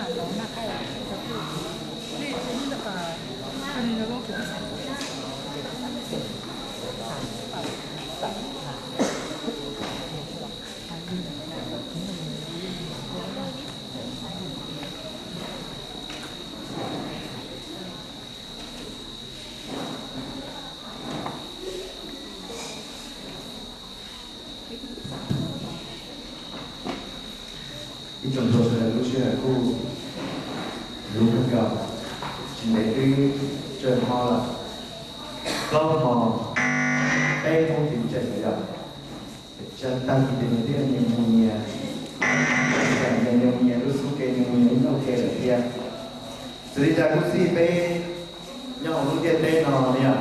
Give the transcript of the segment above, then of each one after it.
Ib tsoom nraug sawv daws, lub sij hawm kuj luv kawg nkaus, tsis ntev twb tsawg hmo lawm, plaub hmo peb hnub ces tseem lawm yom. Tag kis ces nws thiaj nyias mus nyias, nyias mus nyias lub xub ke, nyias mus nyias lub ntuj ke lawm thiab. Txawm li cas kuj xij peb nyob hauv lub ntiaj teb no yom,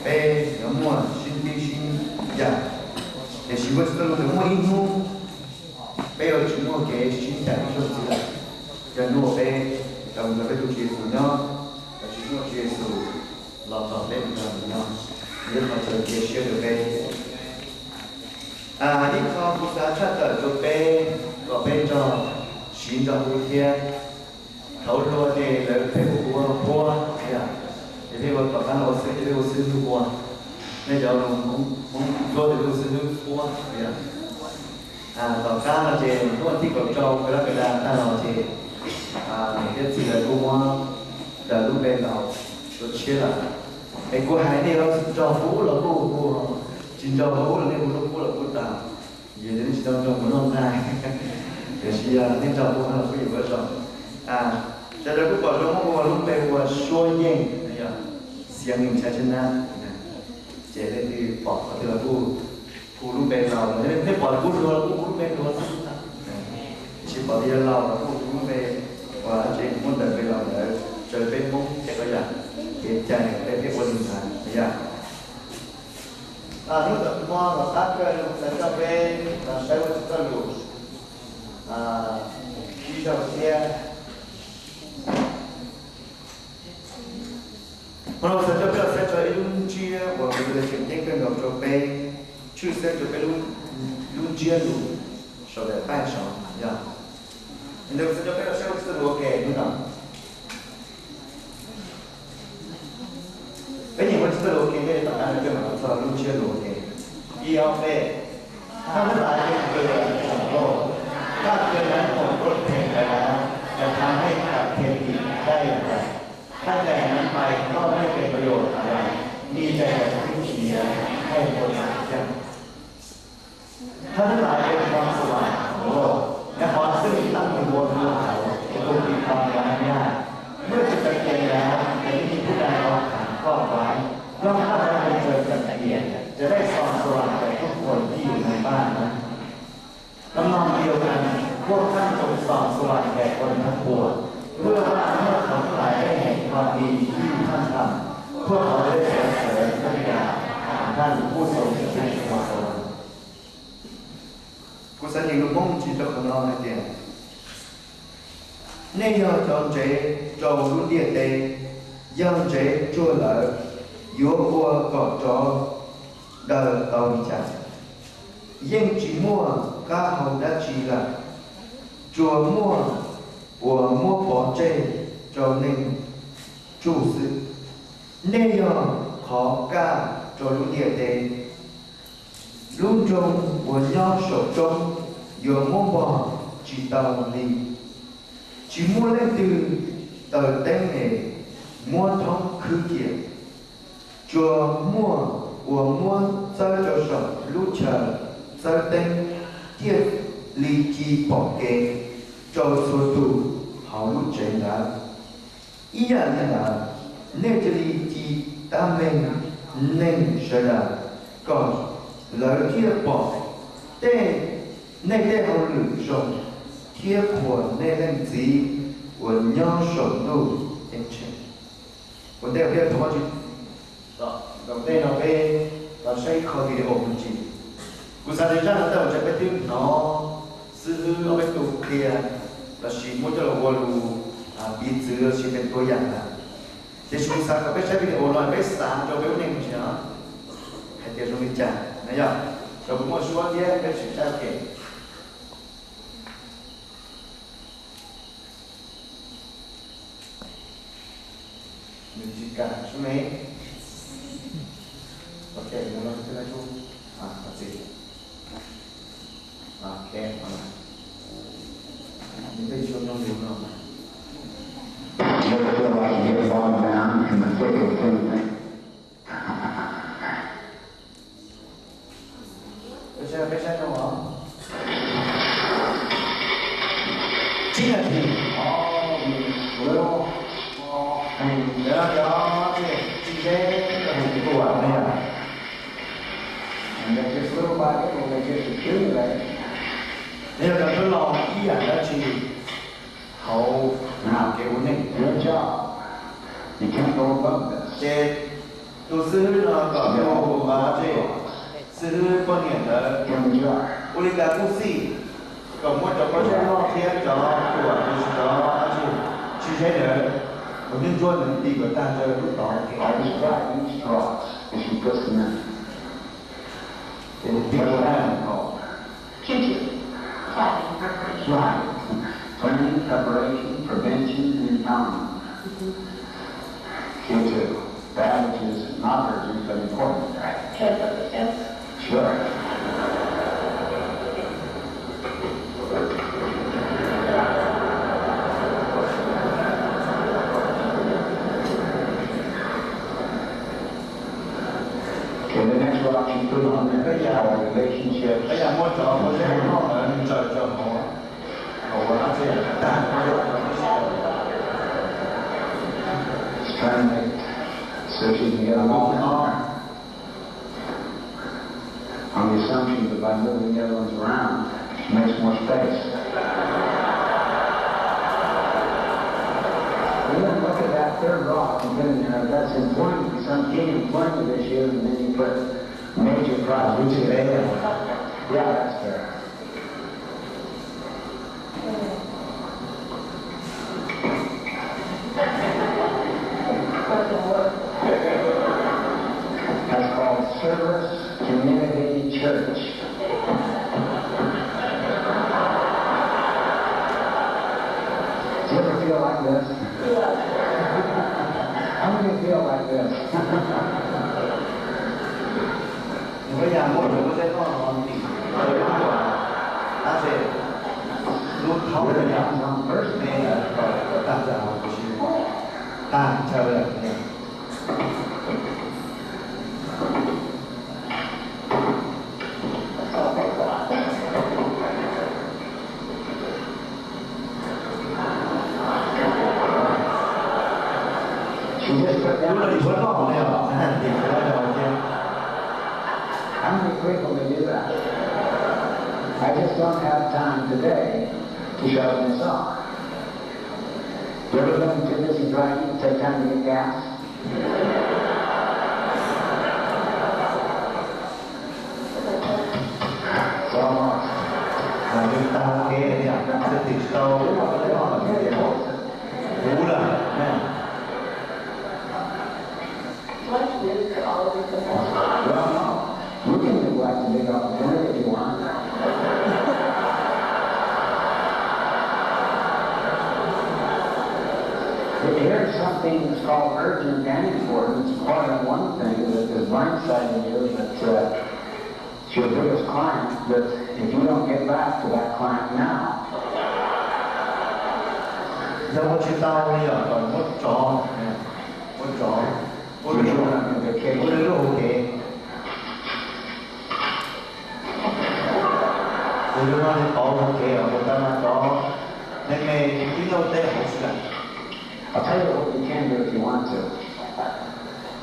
peb yuav muaj sib ntsib sib cam, tiam sis Vajtswv txoj lus tias muaj ib hnub peb yuav tsis muaj kev sib cam ib zaug ntxiv lawm. Yog hnub uas peb tau nrog peb tus Tswv Yexus nyob, los tsis muaj Tswv Yexus los tom peb mus nrog nws nyob, nws yuav qhov chaw cia siab rau peb. Ib qho kuv xav tshaj tawm rau peb kom peb nrog siv nrog hu thiab. Thaum ub hluas ces lawv pheej hu ua Phuab, ces pheej ua tom qab no ua xib, ces pheej ua xib hwb Phuab. Nej cov Hmoob Ntsuab ces pheej hu xib hwb Phuab. Tom qab no ces hnub tim kaum rau kawg lab kawg da tag los ces niam thiab txiv lawv kuj muab daws lub npe laus rau tshiab lawm. Es kuv hais nej los nrog hu los kuj hu, tsis nrog hu los nej hu lub Phuab los kuj tau. Yog tias nej tsis tau nrog mus noj nqaij, tiam sis yog nej nrog hu los kuj yuav ua zoo. Sawv daws kuj pom zoo muab hu lub npe ua Suab Yeej, Xiav Neeg Tshai Tshab Nab. Ces leej twg pom qhov twg los kuj hu lub npe laus, nej pom kuj hluas los kuj hu lub npe hluas xwb. Tsis pom tias yog laus los kuj hu lub npe uas tsev muab ntawm npe laus ntawd raws peb Hmoob tej qhov yam kev cai peb thiaj ua li ntawd yom. Hnub tom hmo tom qab kawg xav coj peb los saib Vajtswv txoj lus ib zaug thiab. Hmo no xav coj peb los saib txog ib lub ntsiab uas kuv tus tseem ceeb kawg nkaus rau peb, tshwj xeeb rau peb lub ntsiab lus saum daim paib saud yog, nws xav coj peb los saib Vajtswv txoj lus ua ke hnub no. Peb nyeem Vajtswv txoj lus ua ke, peb tom qab no peb mam los txog lub ntsiab lus ua ke. Ib ob peb. Thab nab las yeej kws ntawm lauj, thaj kws nab khoom ruaj phem ntawd na, yog thab nej kham khiav dim dai yam nkaus. Thaj daim nab pais noj nej tes pab yuam tas los, ni daim yam twb khiav, nej puas tau ceeb. Thab nab las yeej txhom xuam lauj, nyob qhov xwb li tab nws ua tus hauv tus tus tim tau nyav nyaj. Muaj tsis tau tias nyav, ces nej kuj dag los tham koj vaiv, nyob thaj dab mus raws cam tiam, ces nej txhom xuam ces kuj khuam yij nais npaj na. Tấm lòng yêu thương, quốc khánh cùng sòng sua kẻ quân thắng của. Mưa bão mưa thắng lại đây hẹn hò đi khi thăng trầm. Thuốc có lễ kéo sớ tất cả, hàng thanผู้ทรงสถิต hòa tuần. Kuv xav nyeem lus Hmoob ntsis rau qhov no hais tias, nej yog cov ntsev rau lub ntiaj teb, yog ntsev tsuag lawm, yuav ua kom tsov daws tau li cas? Yeej tsis muaj qab hau dab tsi lawm, tsuas muaj uas muab pov tseg rau neeg tsuj xwb. Nej yog qhov kaj rau lub ntiaj teb. Lub nroog uas nyob saum roob yuav muab npog tsis tau li. Tsis muaj leej twg taws teeb es muab thoob khwb kiag. Tsuas muaj uas muab txawb rau saum lub chaw txawb teeb, thiaj li ci pom kev rau txhua tus hauv lub tsev ntawd. Ib yam li ntawd, nej cia li ci tab meeg neeg sawv daws, kom lawv thiaj pom tej, nej tej hauj lwm zoo, thiab qhuas nej Leej Txiv uas nyob saum ntuj ceeb tsheej. Ua ntej peb thov Vajtswv, tom ntej no peb los saib ib qho video me ntsis. Kuv xav tias zaj no tej zaum ntshe peb twb hnov xib hwb ob peb tug qhia lossis muab coj los ua lus piv txwv lossis pheej tua yam lawm. Tiam sis kuv xav kom peb saib video no peb xav rau peb lub neej ntsis no hais tias zoo li cas na yom. Rau kuv muaj suab thiab peb sim saib ua ke. Nws tsis kam sub ne. Ok, mus no xwb na sub. Ah, let's see. Ok, nws pheej xyuas nyob yus no mas. You ever feel like you get bogged down in the thick of things? Peb saib, peb saib no os. Tsib nas this. All these little small things. Yog cov tsis deb, cov tuam no yog. And then just little by little, they just accumulate. Yog cov tuaj los ib yam dab tsi hauv kev ua neej. Your job, you can't go above this. Ces tus xib hwb no kom mus ua, xib hwb poj niam ntawd ua li cas kuj xij, kom muab cov pob zeb loj thiab cov tuam, cov dab tsi tsis deb ntawd, cov nyuj ntsuab ntawd dim kom tag rau lub tod. All these dry, these drops, if you put them in. Ces dim kom tag. Q two, planning preparation. Right. Planning, preparation, prevention, and empowerment. Q two. That which is not urgent but important. Can I put this in? Sure. Okay, the next rock you put on there is called relationships. Peb yam muab cov pob zeb loj ntawd ntsaws rau hauv, hauv ua dab tsi, tag pob zeb. Just trying to make so she can get along. On the assumption that by moving the other ones around, it makes more space. We don't look at that third rock and put in there, that's employment, some key employment issue, and then you put major projects. Yeah, that's fair. That's called Service Community Church. Do you ever feel like this? How many feel like this? Nws pab yam muab cov pob zeb loj no dim rau lub, tab sis lub thaub no yog me ntawd kom tag nrho, tag nrho lawm. She just put down. Lub no dim suab loj no yog, dim suab loj no thiab. How many people may do that? I just don't have time today to sharpen this off. You ever been too busy driving to take time to get gas? Tag kev tias twb tim tsis tau lub no lawm, huv lawm. Well, you can neglect a big opportunity if you want. Here's something that's called urgent and important. It's part of one thing that is blindsiding you, that uh, it's your biggest client, that if you don't get back to that client now, yog ua tsis tau li yog kom muab tso, muab tso, ua li, ua li lub hauv kev. Ua li no li pauv hauv kev os, ua tau mas cov neeg me ib nyuag teb hauv xwb lawm. I'll tell you what you can do if you want to.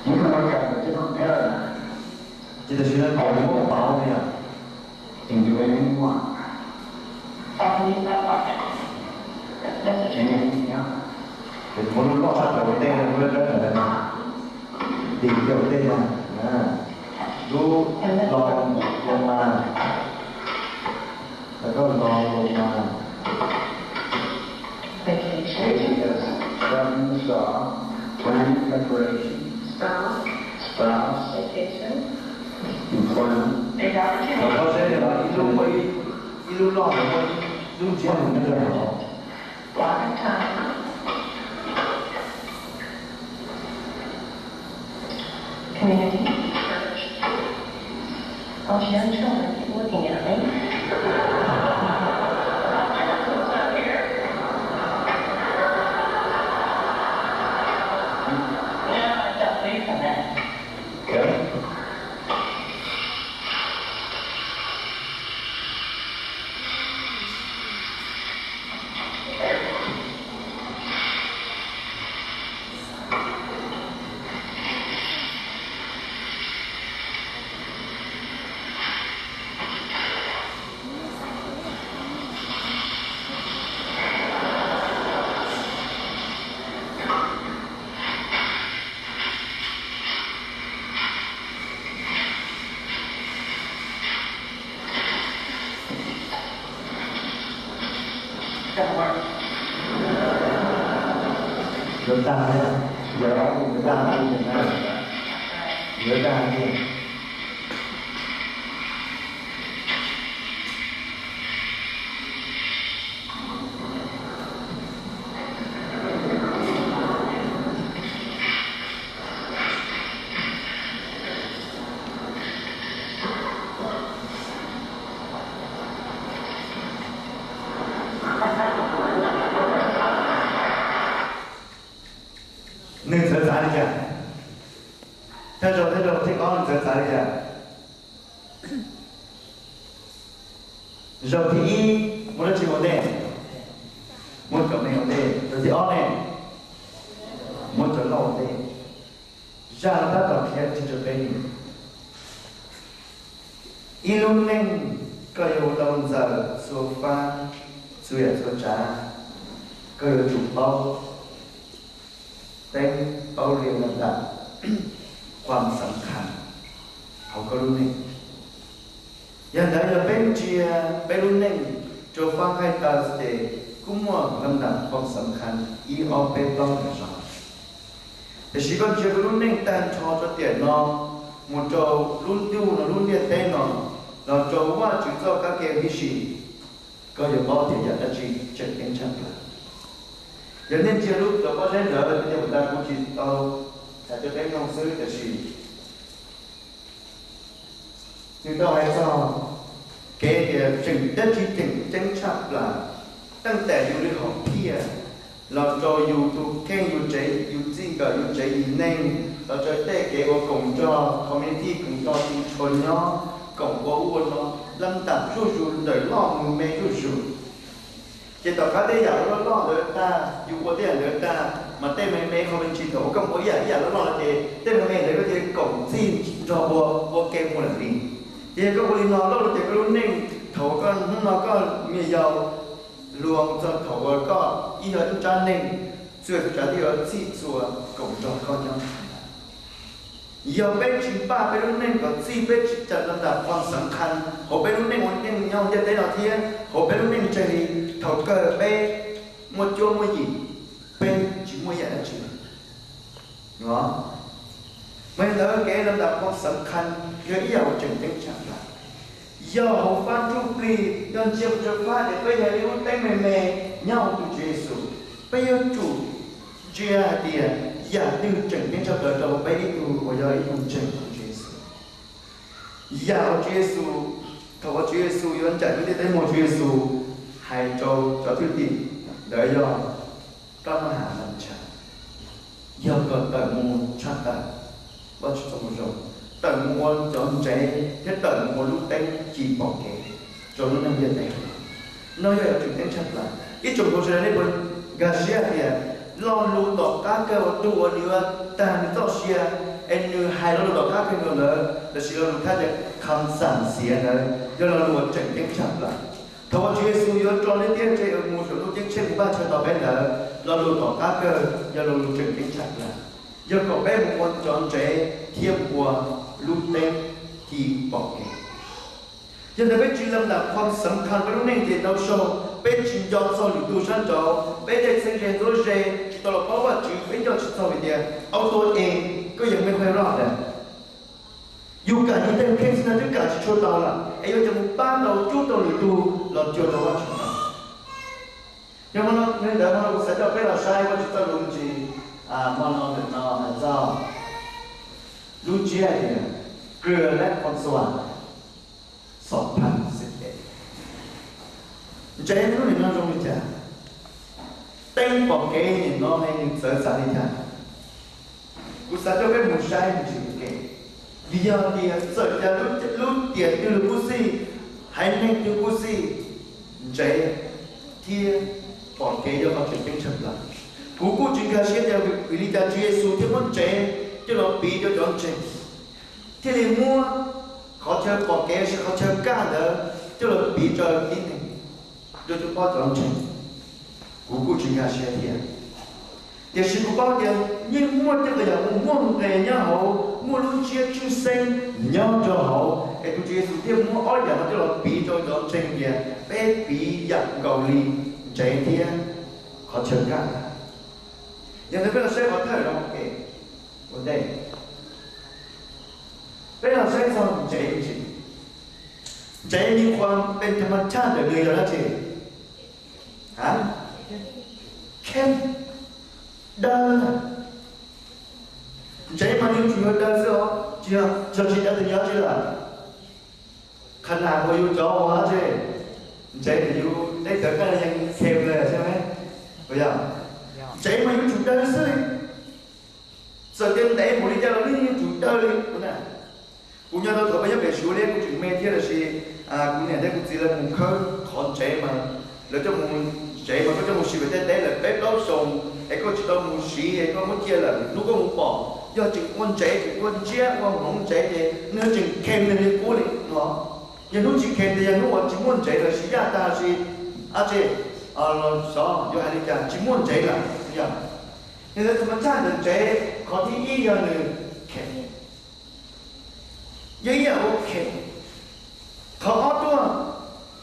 You can work out a different paradigm. Ces tam sim no thaum muab pauv no yog, you can do anything you want. Anything, yeah. Ces muab lub loj sab tod ua ntej, muab lub dawb dawb dim kiag ua ntej na. Lub lo, lo mas, koj lo lo mas. Vacation. Vacation, sharpening the saw, planning preparation, spouse, spouse, vacation, employment. Ntawm koj seb yog ib lub muaj ib, ib lub loj ntawd muaj ib lub ntsiab mus nyob rau hauv. Block of time. Community church. All your children keep looking at me. Now I shall leave from that. Okay. Gonna work. Yuav tag, yuav tag, yuav tag, yuav tag. Nws txawv txav li cas? Thawj zaug, thawj zaug thib ob nws txawv txav li cas? Zaug thib ib muaj dab tsi ua ntej? Muaj cov me ua ntej. Zaug thib ob ne, muaj cov loj ua ntej. Zaj no tab tom qhia tsis rau peb li. Ib lub neej koj yuav ua tau ntxaws txhua fab, txhua yam txhua tsav, koj yuav tsum paub teeb paub liam lawm ntawm qhuam xav kha hauv koj lub neej. Yog ntawd yog peb ntsia peb lub neej rau fab nqaij taw ces kuj muaj lawm ntawm qhuam xav kha ib ob peb plaub ntawm zos. Tiam sis koj ntsia koj lub neej tag nrho rau tiam no mus rau lub ntuj no lub ntiaj teb no los rau Vajtswv txoj kab ke tib si, koj yuav paub tias yam dab tsi tseem ceeb tshaj plaws. Yog nej ntsia lub cov pob zeb ntawd tias kuv tsis tau hais rau peb mloog xwb tiam sis nws tau hais txog kev tias tseem dab tsi tseem ceeb tshaj plaws, teeb tes yus li hom phiaj los rau yus tus kheej, yus tsev, yus txij nkawm, yus tsev yus neeg, los rau tej kev ua koom nrog community, koom nrog tus tshua nyob, koom ua ub ua no, lab ntam zuj zus ntawm loj mus me zuj zus. Ces tom qab tej yam loj loj ntawd tag, yus ua tej yam ntawd tag, mas tej me me qhov me ntsis thaum uas koj ua ib yam ib yam loj loj no ces tej me me ntawd koj thiaj koom txij nrog ua ua ke mus lawm li. Ces yog koj ua li no loj loj ces koj lub neej thaum uas koj hnub no koj me nyuam yaus hluas txog thaum uas koj ib yog ib nrab neej, txhua tsav twb yuav txhij txhua koom nrog koj nyob. Yog peb tsis npaj peb lub neej kom txhij, peb tsis txawj lawm ntawm qhuam xav kha hauv peb lub neej ua neej nyob ntiaj teb no thiab hauv peb lub neej ntseg li, thaum kawg peb muaj cuab muaj yim, peb tsis muaj ib yam dab tsi. Mas ntawd kev lawm ntawm qhuam xav kha yog ib yam uas tseem ceeb tshaj plaws. Yog hauv fab ntsuj plig, yog ntsia mus rau fab ces peb yog ib lub teeb me me nyob hauv tus Tswv Yexus. Peb yuav tsum ntsia hais tias yam twg tseem ceeb tshaj plaws rau peb ib tug uas yog ib tug ntseeg tus Tswv Yexus. Yam uas Tswv Yexus, thaum uas Tswv Yexus yuav ncaim lub ntiaj teb mus, Tswv Yexus hais rau cov thwj tim ntawd yog koj maj has ntshav, yog kom tawm mus tshaj tawm Vajtswv txoj moo zoo, tawm mus ua cov ntsev thiab tawm mus ua lub teeb ci pom kev rau lub neej ntiaj teb. No yog yam tseem ceeb tshaj plaws. Ib tsoom hluas sawv daws nej puas nkag siab hais tias lo lus tom qab kawg uas tus uas nws yuav tag nws txoj sia es nws hais lo lus tom qab kawg ntawd, lossis lo lus thab tias kham xam xiav ntawd yog lo lus uas tseem ceeb tshaj plaws. Thaum uas Tswv Yexus yuav rov lub ntiaj teb mus saum ntuj ceeb tsheej mus npaj chaw tos peb ntawd, lo lus tom qab kawg yog lo lus tseem ceeb tshaj plaws, yog kom peb mus ua cov ntsev thiab mus ua lub teeb ci pom kev. Yog ntawd peb tsis lawm ntawm qhuam xav kha peb lub neej ces tau zoo, peb tsis nco txog lwm tus sab nraud, peb tej txheeb ze ntxuav ze tsis tau los paub Vajtswv, peb nco tsis txog hais tias auto es koj yog me qhua roj ntawd. Yus kam yus tej kheej xwb no twb kam tsis tshua tau lawm es yuav coj mus pab tau cub tau lwm tus los cuag tau Vajtswv no. Yog hmo no, yog li ntawd hmo no kuv xav coj peb los saib Vajtswv txoj lus me ntsis, hmo no ntawm no hais txog Lub ntsiab hais tias Clear Lake Conservancy, xom pha xwm es. Ntsev hnub nim no zoo li cas? Teeb pom kev nim no ne nws txawv txav li cas? Kuv xav coj peb mus saib ntsis ua ke. Vim yog tias txawm cas lub tiam twg los kuj xij, haiv neeg twg kuj xij, ntsev thiab pom kev yog qhov tseem ceeb tshaj plaws. Kuv kuj tsis nkag siab tias vim li cas Tswv Yexus thiaj muab ntsev coj los piv rau cov ntseeg, thiaj li muab qhov chaw pom kev los sis qhov chaw kaj ntawd coj los piv rau tib neeg, rau cov pab cov ntseeg. Kuv kuj tsis nkag siab thiab. Tiam sis kuv paub tias yeej muaj tej yam uas muaj nqe nyob hauv, muaj lub ntsiab tshwj xeeb nyob rau hauv, es tus Tswv Yexus thiaj muab ob yam no coj los piv rau cov ntseeg tias peb piv yam nkaus li ntsev thiab qhov chaw kaj. Yog li peb los saib qhov thawj no ua ntej, peb los saib txog ntsev me ntsis. Ntsev me nyuam qhuav pes thas mas tshaj ntawm nws yog dab tsi? Ha? Khem, daw. Ntsev mas nws yuav tsum yog daw xwb os, tsis yog tsis daw tus nyob tsis lawm. Qhov nas uas yus cov ua tse, ntsev ces yus tej tawv qaj yeej khem lawm xwb, puas yog? Ntsev mas yuav tsum daw xwb. Txawm tias ntev npaum li cas los yeej yuav tsum daw li. Kuv nyob tau thaum peb nyob pem Suav liab kuv tseem me thiab los sis kuv niam thiab kuv txiv lawv mus khawb qhov ntsev mas lawv coj mus, ntsev mas koj coj mus sim pem tej teb lawm peb plaub xyoos es koj tsis tau mus siv es koj muab cia lawm hnub koj mus pom yog tseem ua ntsev tseem ua ntsiab ua hmoov ntsev ces nws tseem khem nws li qub li no. Yog hnub tsis khem ces yog hnub uas tsis muaj ntsev los sis yaj tag los sis ab tse los xyov yuav hais li cas tsis muaj ntsev lawm. Yog li ntawd txhua txhaj ntawm ntsev qhov thib ib yog nws khem, yog ib yam uas khem. Qhov ob tuaj,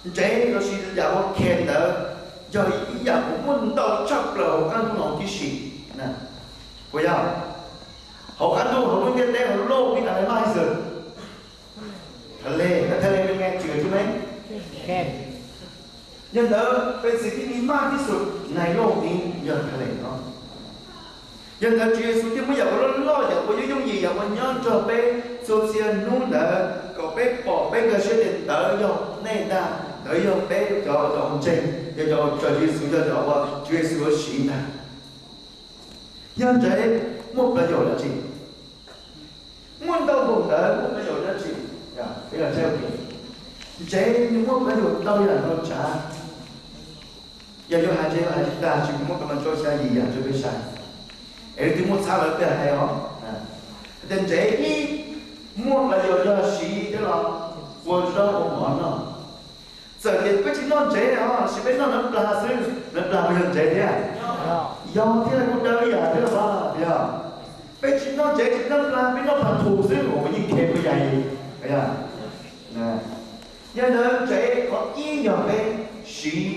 ntsev los sis yam uas khem ntawd yog ib yam uas muaj ntau tshaj plaws hauv qab ntuj no tib si. Puas yog? Hauv qab ntuj hauv lub ntiaj teb hauv loj li a le maj xwb, tha le, tha le me me tsis tsis me. Yog ntawd peb txiv tib ni maj tib xus nais loj ni yog tha le no. Yog ntawd Tswv Yexus thiaj muab yam uas loj loj yam uas yooj yooj yim yam uas nyob nrog peb txhua txhia hnub ntawd kom peb pom peb nkag siab tias ntawd yog nej ntag, ntawd yog peb cov cov ntseeg, yog cov raws Tswv Yexus, yog cov uas Tswv Yexus yuav siv ntag. Yog ntsev muaj plaub yaum dab tsi? Muaj ntau npaum ntawd muaj plaub yaum dab tsi? Ntsev nws muaj plaub yaum ntau yam ntau tsav. Yog yuav hais ntsev hais tsis tag tsis muaj koj mas tso xya yim yam rau peb saib. Es leej twg muaj txhab lawv thiaj hais os. Hais tias ntsev ib muaj plaub yaum yog siv coj los ua zaub ua mov noj. Txawm tias peb tsis noj ntsev os, sis peb noj nam plas xwb, nam plas puas yog ntsev thiab? Yog thiab, kuj daw ib yam thiab los yog. Peb tsis noj ntsev tsis noj nam plas, peb noj plas thum xwb uas yeej khem puas yog? Yog ntawd ntsev qhov ib yog peb siv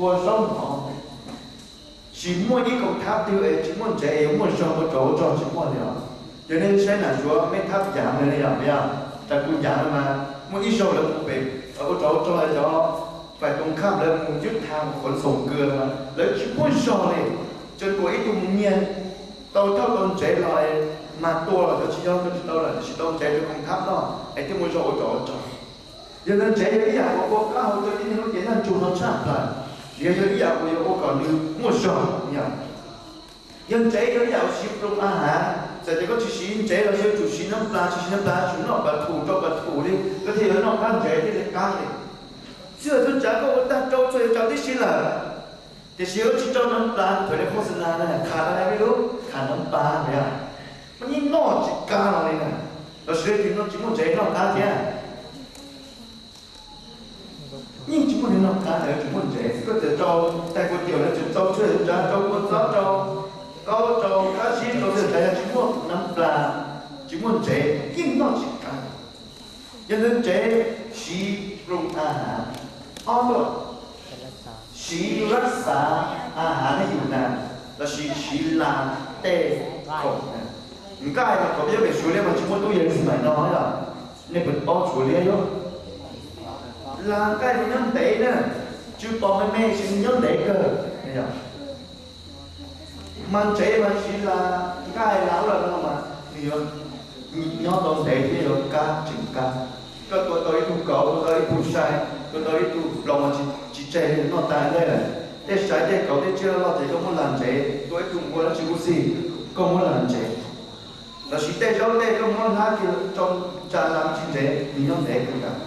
ua zaub mov. Tsis muaj ib koom thab twg es tsis muaj ntsev es yuav muaj zog ua tsov ua rog tsis muaj li os. Yog nej saib nam Suav mej thab yav ntawd yog, yog tas kuv yav no mas muaj ib zaug lawv mus pem ua tsov ua rog cov fais toos khaj lawv mus cwb tha mus khuav xoom kws mas lawv tsis muaj zog li. Tseem tuaj ib tug mus nyiag tau thauj tau ntsev los mas tua los cov tsis yog, cov tsis tau lawm tab sis tau ntsev rau koom thab noj es thiaj muaj zog ua tsov ua rog. Yog ntawd ntsev yog ib yam uas ua qab hau rau tib neeg lub cev ntaj ntsug no tshaj plaws, yog yog ib yam uas yuav ua kom nws muaj zog yog. Yog ntsev yog ib yam uas siv ploos a hav, txawm tias koj tsis siv ntsev los yuav tsum siv nam plas, tsis siv nam plas tsum noj pas thum rau pas thum li koj thiaj yuav noj qab ntsev thiaj li qab li. Txhua txhua tsav koj ua tag rau txhua tsav tib si lawm, tiam sis koj tsis rau nam plas thaum li qhov xwm na kha tau li peb lub kha nam plas yog, mas yeej noj tsis qab no li na. Los sis leej twg noj tsis muaj ntsev noj qab thiab? Yeej tsis muaj li noj qab ntawd tsis muaj ntsev xwb, koj txawm rau tais kua tiaum lawv tseem rau txhua tsav, rau kua txob, rau qaub, rau qab zib, rau txhua tsav yog tsis muaj nam plas tsis muaj ntsev yeej noj tsis qab. Yog ntawd ntsev siv ploos a hav. Ob tuaj, siv lab xav a hav ne yus na, los sis siv las tej khoom na. Nqaij mas thaum peb nyob pem Suav liab mas tsis muaj tub yees xwm maim no yog, nej puas paub Suav liab yuav? Las nqaij nws nyob ntev na, tsw pom me me sis nws nyob ntev kawg. Mas ntsev mas siv las nqaij las ub las no mas nws yuav Nyob tau ntev thiab yuav qab tseem qab. Koj tua tau ib tug kauv, tua tau ib tug sai, tua tau ib tug ploos mas tsis tseg li, noj tas ntej lawm. Tej sai tej kauv tej tsiaj loj loj ces koj muab lag ntsev, tua ib tug npua dab tsi kuj xij, koj muab lag ntsev. Los sis tej zaub tej koj muab hlab kiag rau tsa la tsis ntsev, nws nyob ntev kawg nkaus.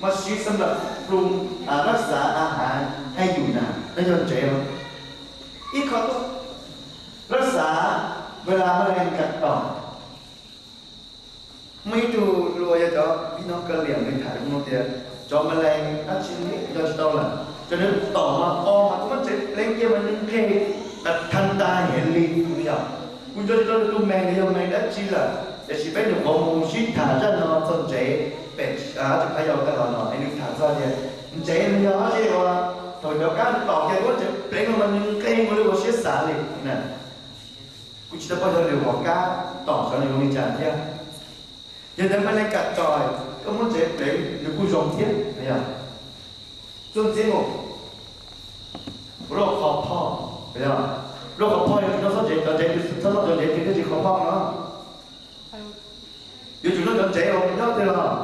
Mas siv xam lab ploos, rab xav a hav hais yus na, no yog ntsev os. Ib qho tuaj, rab xav, ves las mas lees kam tom. Muaj ib tug hluas yog cov pib no kaw liam nws tham no tias cov ma lees dab tsi nco tsis tau lawm, cov nws tom mas o mas kuv muab ntsev pleev kiag mas nws nqeg, thaj tas hev li yom. Kuv nco tsis tau tus mees nws yog mees dab tsi lawm, tiam sis peb nyuam qhuav mus sib tham zaj no txog ntsev pem tsis phab yau tag los no es nws tham txog tias ntsev nws yog dab tsi uas thaum cov kab nws tom kiag kuv muab ntsev pleev no mas nws nqeg ua li ua siab xav li na. Kuv tsis tau paub yog nws hov kab tom xyov nws zoo li cas thiab. Yog ntawd ma lees kam tom, koj muab ntsev pleev nws kuj zoo thiab yog. Txuj ntxiv mus, rau qhov phoj, rau qhov phoj yog tsis noj txhob ntsev, cov ntsev tsis txhob noj cov ntsev twg thiaj tsis qhov phoj no. Yuav tsum noj cov ntsev uas nyob twg los,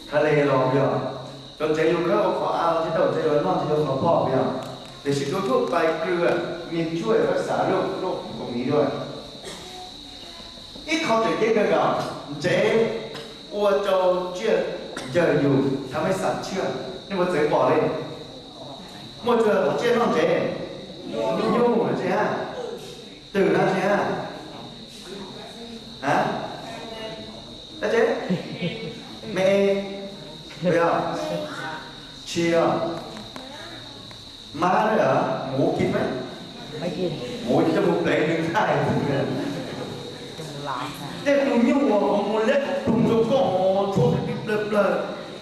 tha le los yog, cov ntsev yus khawb ua qhov av los tsis tau ntsev yuav noj tsis tau qhov phoj yog. Tiam sis cov thuaj pais kwv, niag tshuaj rab xav luaj luaj koom miv dua. Ib qho tseem ceeb kawg nkaus, ntsev ua rau tsiaj yawg yus tha mej xam tshiab, nej puas txawv pom li? Muaj tsuas tsiaj noj ntsev, nyuj tsi ha, twm na tsi ha, a, dab tsi, me, yog, tshia, mab na, muv kis mas, muv coj mus pleev nws thaij. Tej tus nyuj uas mus liab qhov ploog rau koj tshuab plig plawg plawg,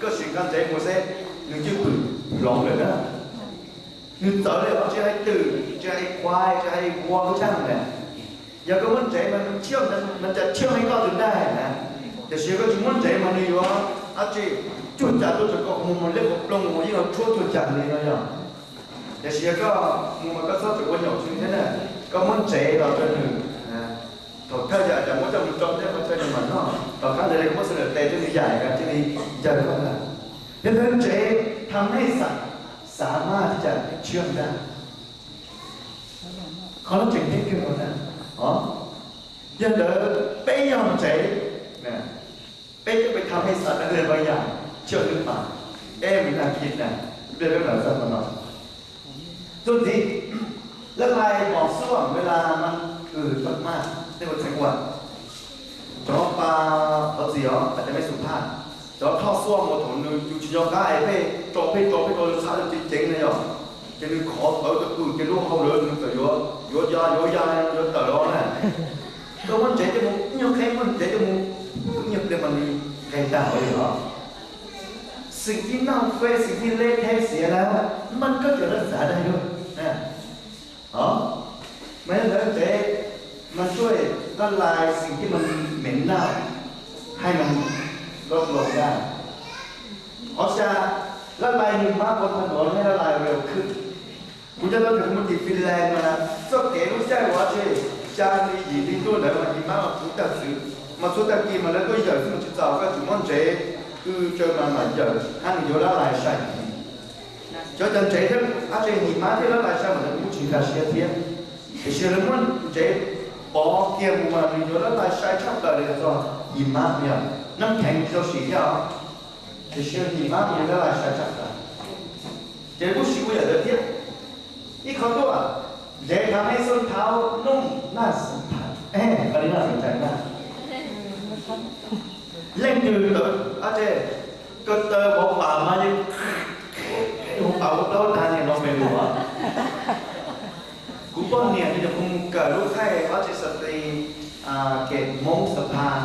koj sim nqa ntsev mus seb nws cwj pwm hloov lawm na. Nws txawv li os, tsis hais twm, tsis hais quav, tsis hais vua lub tshaj na. Yog koj muab ntsev mas nws chhiab, nws cas chhiab li koj tus nraug na. Tiam sis yog koj tsis muab ntsev mas nws yuav dab tsi, cuag cas tuaj rau koj mus mus liab qhov ploog mus yeej yuav tshuab cuag cas li no yog. Tiam sis yog koj mus mas koj txhob tseem ua nyaum tswv thiab na, koj muab ntsev los rau nws. Thaum thawj yam cas muab coj mus rau thiab koj thawj nws mam noj, tom qab ntawd li koj muab xwb lawm tes rau nws yam cia li ncaws koj ntag. Yog ntawd ntsev tha mej xam, xav mas tsis cas tshiab ntag. Qhov no tseem ceeb kawg nkaus na. Yog ntawd peb yog ntsev, peb coj peb tha mej xav dab li vaj yam tshiab lwm pam, es mi nag kis na, nplej peb mam xav qhov no. Txuj ntxiv, laj lais mos xuaj ves las mas kws txoj maj tej ua txheeb ua. Cov pa, thov txim os, a cas mej xu phaj, cov thoj xuaj mus thaum nws yus tsis nco qab es pheej tso pheej tso pheej tso nws txhab ceev ceev na yog, ces nws khov tawv tawv pw ces lub hau lawm nws txawm yuav yuav ya yuav ya yuav tawm los na. Koj muab ntsev coj mus, nyuag qheb muab ntsev coj mus, ib nyuag pliag mas nws nqes tag li os. Xwm tib noj fej xwm tib leb theb xiav na, mas koj cov lab xav dai luaj. Mas yog ntawd ntsev mas tshuaj laj lais xwm tib mas me naj, hais mas loj los na. Qhov xya, laj lais him hmab pov tha nuav thiab laj lais real khwb. Kuv coj tau tus mus tim Finland mas txoj kev lub caij ua tsi, xya hli yim hli ntuj ntawd mas him hmab mas puv tag xwb, mas txhua tag kis mas lawv tuaj yawm xwb mas tsis txaus, koj tsum muab ntsev, w tsaws mas mam yawm hab nws yuav laj lais sai. Cov cov ntsev thiab ab tsi him hmab thiab laj lais sai mas lawv kuj tsis nkag siab thiab. Tiam sis lawv muab ntsev pov kiag mus mas nws yuav laj lais sai tshaj plaws li txog him hmab, nab kheev tsis tau sim thiab os. Tiam sis him hmab nws yuav laj lais sai tshaj plaws. Ces kuj sim ua yam ntawd thiab. Ib qho tuaj, ntsev thav mej xub thaub nooj naj xub thav, qhov li noj xub thav na. Leej twg tawv ab tsi, ko taw hauv pam mas yeej, hauv pam ua plaub tag niam no pem lus. Kuv poj niam nws nyuam qhuav mus kawm lub thaij ab tsi xas tis, kem Hmoob xas phas,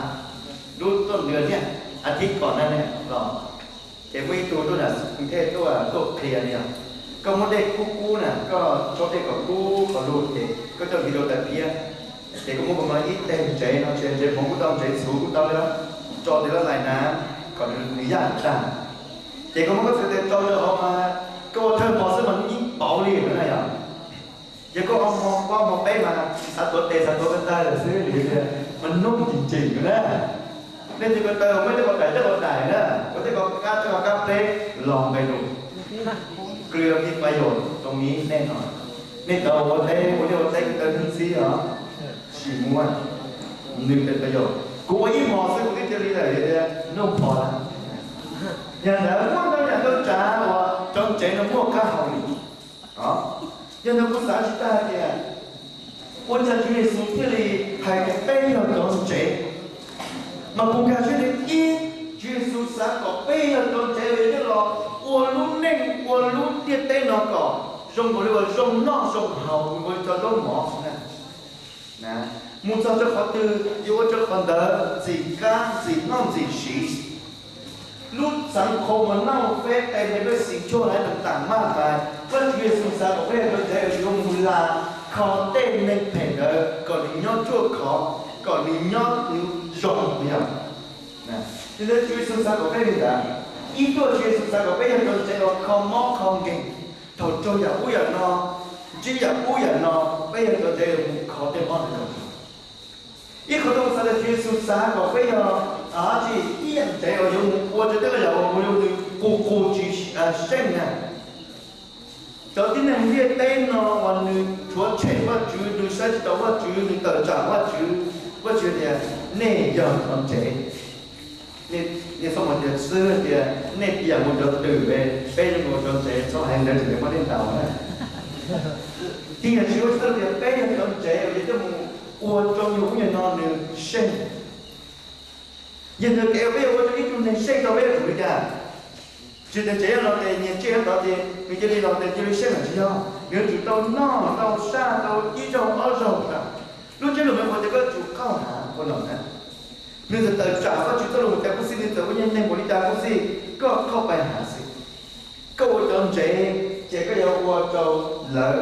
lub tuaj nws thiab, a thib kom na ne los. Ces muaj ib tug tuaj nram Khuv Thej tuaj, tuaj qhia li os, koj muab dej kub kub na, koj tso dej kom kub qhov lug ces koj coj ntiv rau tais phiab. Ces koj muab kua muag ib teg ntsev no, tsis ntsev hmoov kuj tau, ntsev txhuv kuj tau li, tso ntawm laj lais na, kom nws yaj tag. Ces koj muab koj txhais tes rau rau hauv mas koj ua thawj hmo xwb mas yeej pauv li na yom. Yog koj ua hmo, koj ua hmo peb mas xav tuav tes xav tuav ko taw lawm xwb li tiag. Mas nub ntsim ntsim na, nej tiv ko taw muaj tej ko daim tej ko daim na, ua tej ko kab tej ko kab pleb los nqe lus, clear mi pab yos tau mi nej no, nej cov ua teb ua liaj ua teb taw ntxhib os, sim muab nws pab yos, kuv ua ib hmos xwb kuv twb cia li lawm, nub pos lawm. Yog ntawd muaj ntau yam ntau tsav uas cov ntsev no muaj qab hau li. Yog ntawd kuv xav tsis tag tias ua cas Tswv Yexus thiaj li hais tias peb yog cov ntsev. Mas kuv nkag siab tias ib, Tswv Yexus xav kom peb yog cov ntsev uas yuav coj los ua lub neej ua lub ntiaj teb no kom zoo nkaus li uas zoo noj zoo haus nkaus li cov zaub mov xwb na. Mus txog rau qhov twg yuav ua rau qhov ntawd ntxim qab ntxim noj ntxim siv. Lub xeev Qhau Mas Nauj feb tes npe pej xeem cuaj laiv tam tam maj mas Vajtswv Yexus xav kom peb yog cov ntsev uas yuav mus la kho tej neeg phem ntawd kom nws nyob ruaj khov, kom nws nyob nws zoo yog. Yog li ntawd Tswv Yexus xav kom peb li ntawd, ib tuaj Tswv Yexus xav kom peb yog cov ntsev uas kho mob kho nkeeg. Thaum raug yam ub yam no, ntsib yam ub yam no, peb yog cov ntsev uas mus kho tej mob ntawd. Ib qhov ntawd xav tias Tswv Yexus xav kom peb yog tsis ib yam ntsev uas yuav mus ua rau tej yam uas mus rau nws qus qus tsis seej na. Cov tib neeg ntiaj teb no uas nws rhuav tshem Vajtswv, nws saib tsis taus Vajtswv, nws tawm tsam Vajtswv, Vajtswv tias nej yog cov ntsev. Nej xav hais tias xwb tias nej tib yam mus cov twm, peb zoo nkaus cov ntsev, txhob hais ntawd tseem muaj nej ntaus na. Tib yam tsis ua txhawj tias peb yog cov ntsev uas yuav coj mus ua rau yus ub yam no nws seej. Yog ntawd kev uas peb yuav ua rau ib tug neeg seej tau peb yuav tsum li cas? Tsis tias ntsev yog los tes nyias tsiaj tod ces nws cia li los tes cia li seej los tsis yog, nws yuav tsum tau noj tau saj tau ib zaug ob zaug. Lub ntsiab lus me qhuas tias koj tsum qauj hav ua no na. Nws txawm tawm tsam Vajtswv txoj lus mus cas kuj xij, nws txawm ua nyuag neeg npaum li cas kuj xij, koj qauj pais hav xwb. Koj ua cov ntsev ces koj yuav ua rau lawv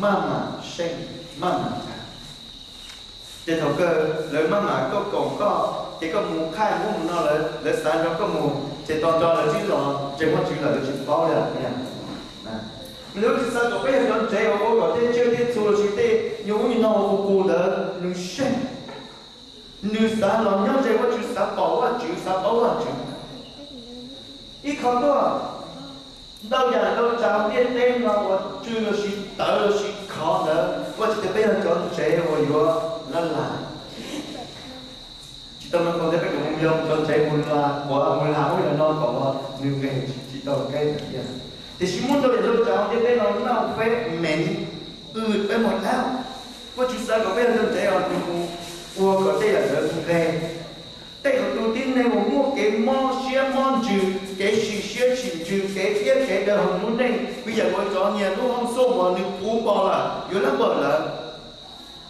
maj mam seej maj mam hav. Ces thaum kawg lawv maj mam koj koom koj, ces koj mus qhaij ub mus no lawv xav nrog koj mus, ces tos nrog lawv tsis los ntseeg Vajtswv lawm lawv tsis paub li. Nws tsis xav kom peb yog cov ntsev uas ua kom tej tsiaj tej txhu lossis tej nyuag ub nyuag no ua qus qus ntawd nws seej. Nws xav los nyob ze Vajtswv, xav pom Vajtswv, xav paub Vajtswv. Ib qho tuaj, ntau yam ntau tsav ntiaj teb no uas tsw lossis tawv lossis khov ntawd, Vajtswv tias peb yog cov ntsev uas yuav lab las. Tsis tau no qhov ntawd peb kom mus yog cov ntsev mus las, mus las ub yam no kom nws nqes tsis tau qeb tiag. Tiam sis muaj ntau yam ntau tsav ntiaj teb no noj peb mev, w peb mus dab. Vajtswv xav kom peb yog cov ntsev uas nws mus ua kom tej yam ntawd nqes. Tej qhov tus tib neeg uas muaj kev mob siab mob ntsws, kev sim siab sim ntsws, kev iab kev daw hauv lub neej, vim yam uas cov nyias lub hoob xub uas nws puv npo lawm yuav lab npawm lawm,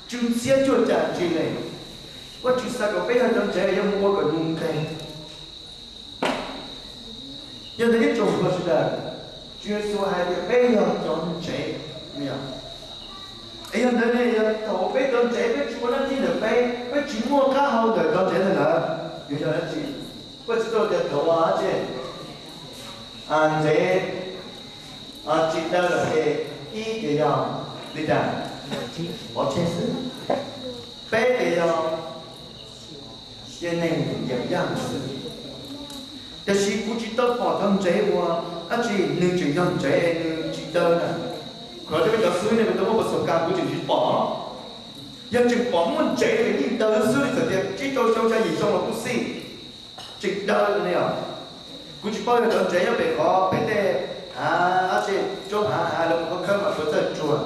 tsw ntxhiab cuaj cam ntsis li. Vajtswv xav kom peb yog cov ntsev yuav mus ua kom nws nqes. Yog ntawd ib tsoom pog sawv daws, Tswv Yexus hais tias peb yog cov ntsev, es yog ntawd ne yog thaum peb cov ntsev peb tsis ua dab tsi ntawm peb, peb tsis muaj qab hau ntawm cov ntsev ntawd lawm, yuav yog dab tsi? Vajtswv tau tias thaum uas ntsev tsis daw lawm ces ib ces yog li cas? Pov tseg xwb. Peb ces yog cia neeg yam yaj xwb. Tiam sis kuv tsis tau pom cov ntsev uas dab tsi nws tseem yog ntsev es nws tsis daw na. Qhov no peb cov xib hwb ne kuv tau muaj pas xos kas kuv tseem tsis pom. Yog tseem pom muaj ntsev es yeej daw xwb li txawm tias tsib rau xyoo xya yim xyoo los kuj xij, tseem daw li os. Kuv tsis paub yog cov ntsev nyob pem qhov pem tej hav dab tsi, roob hav hav los qhov khawb mas puas txawj tsuag.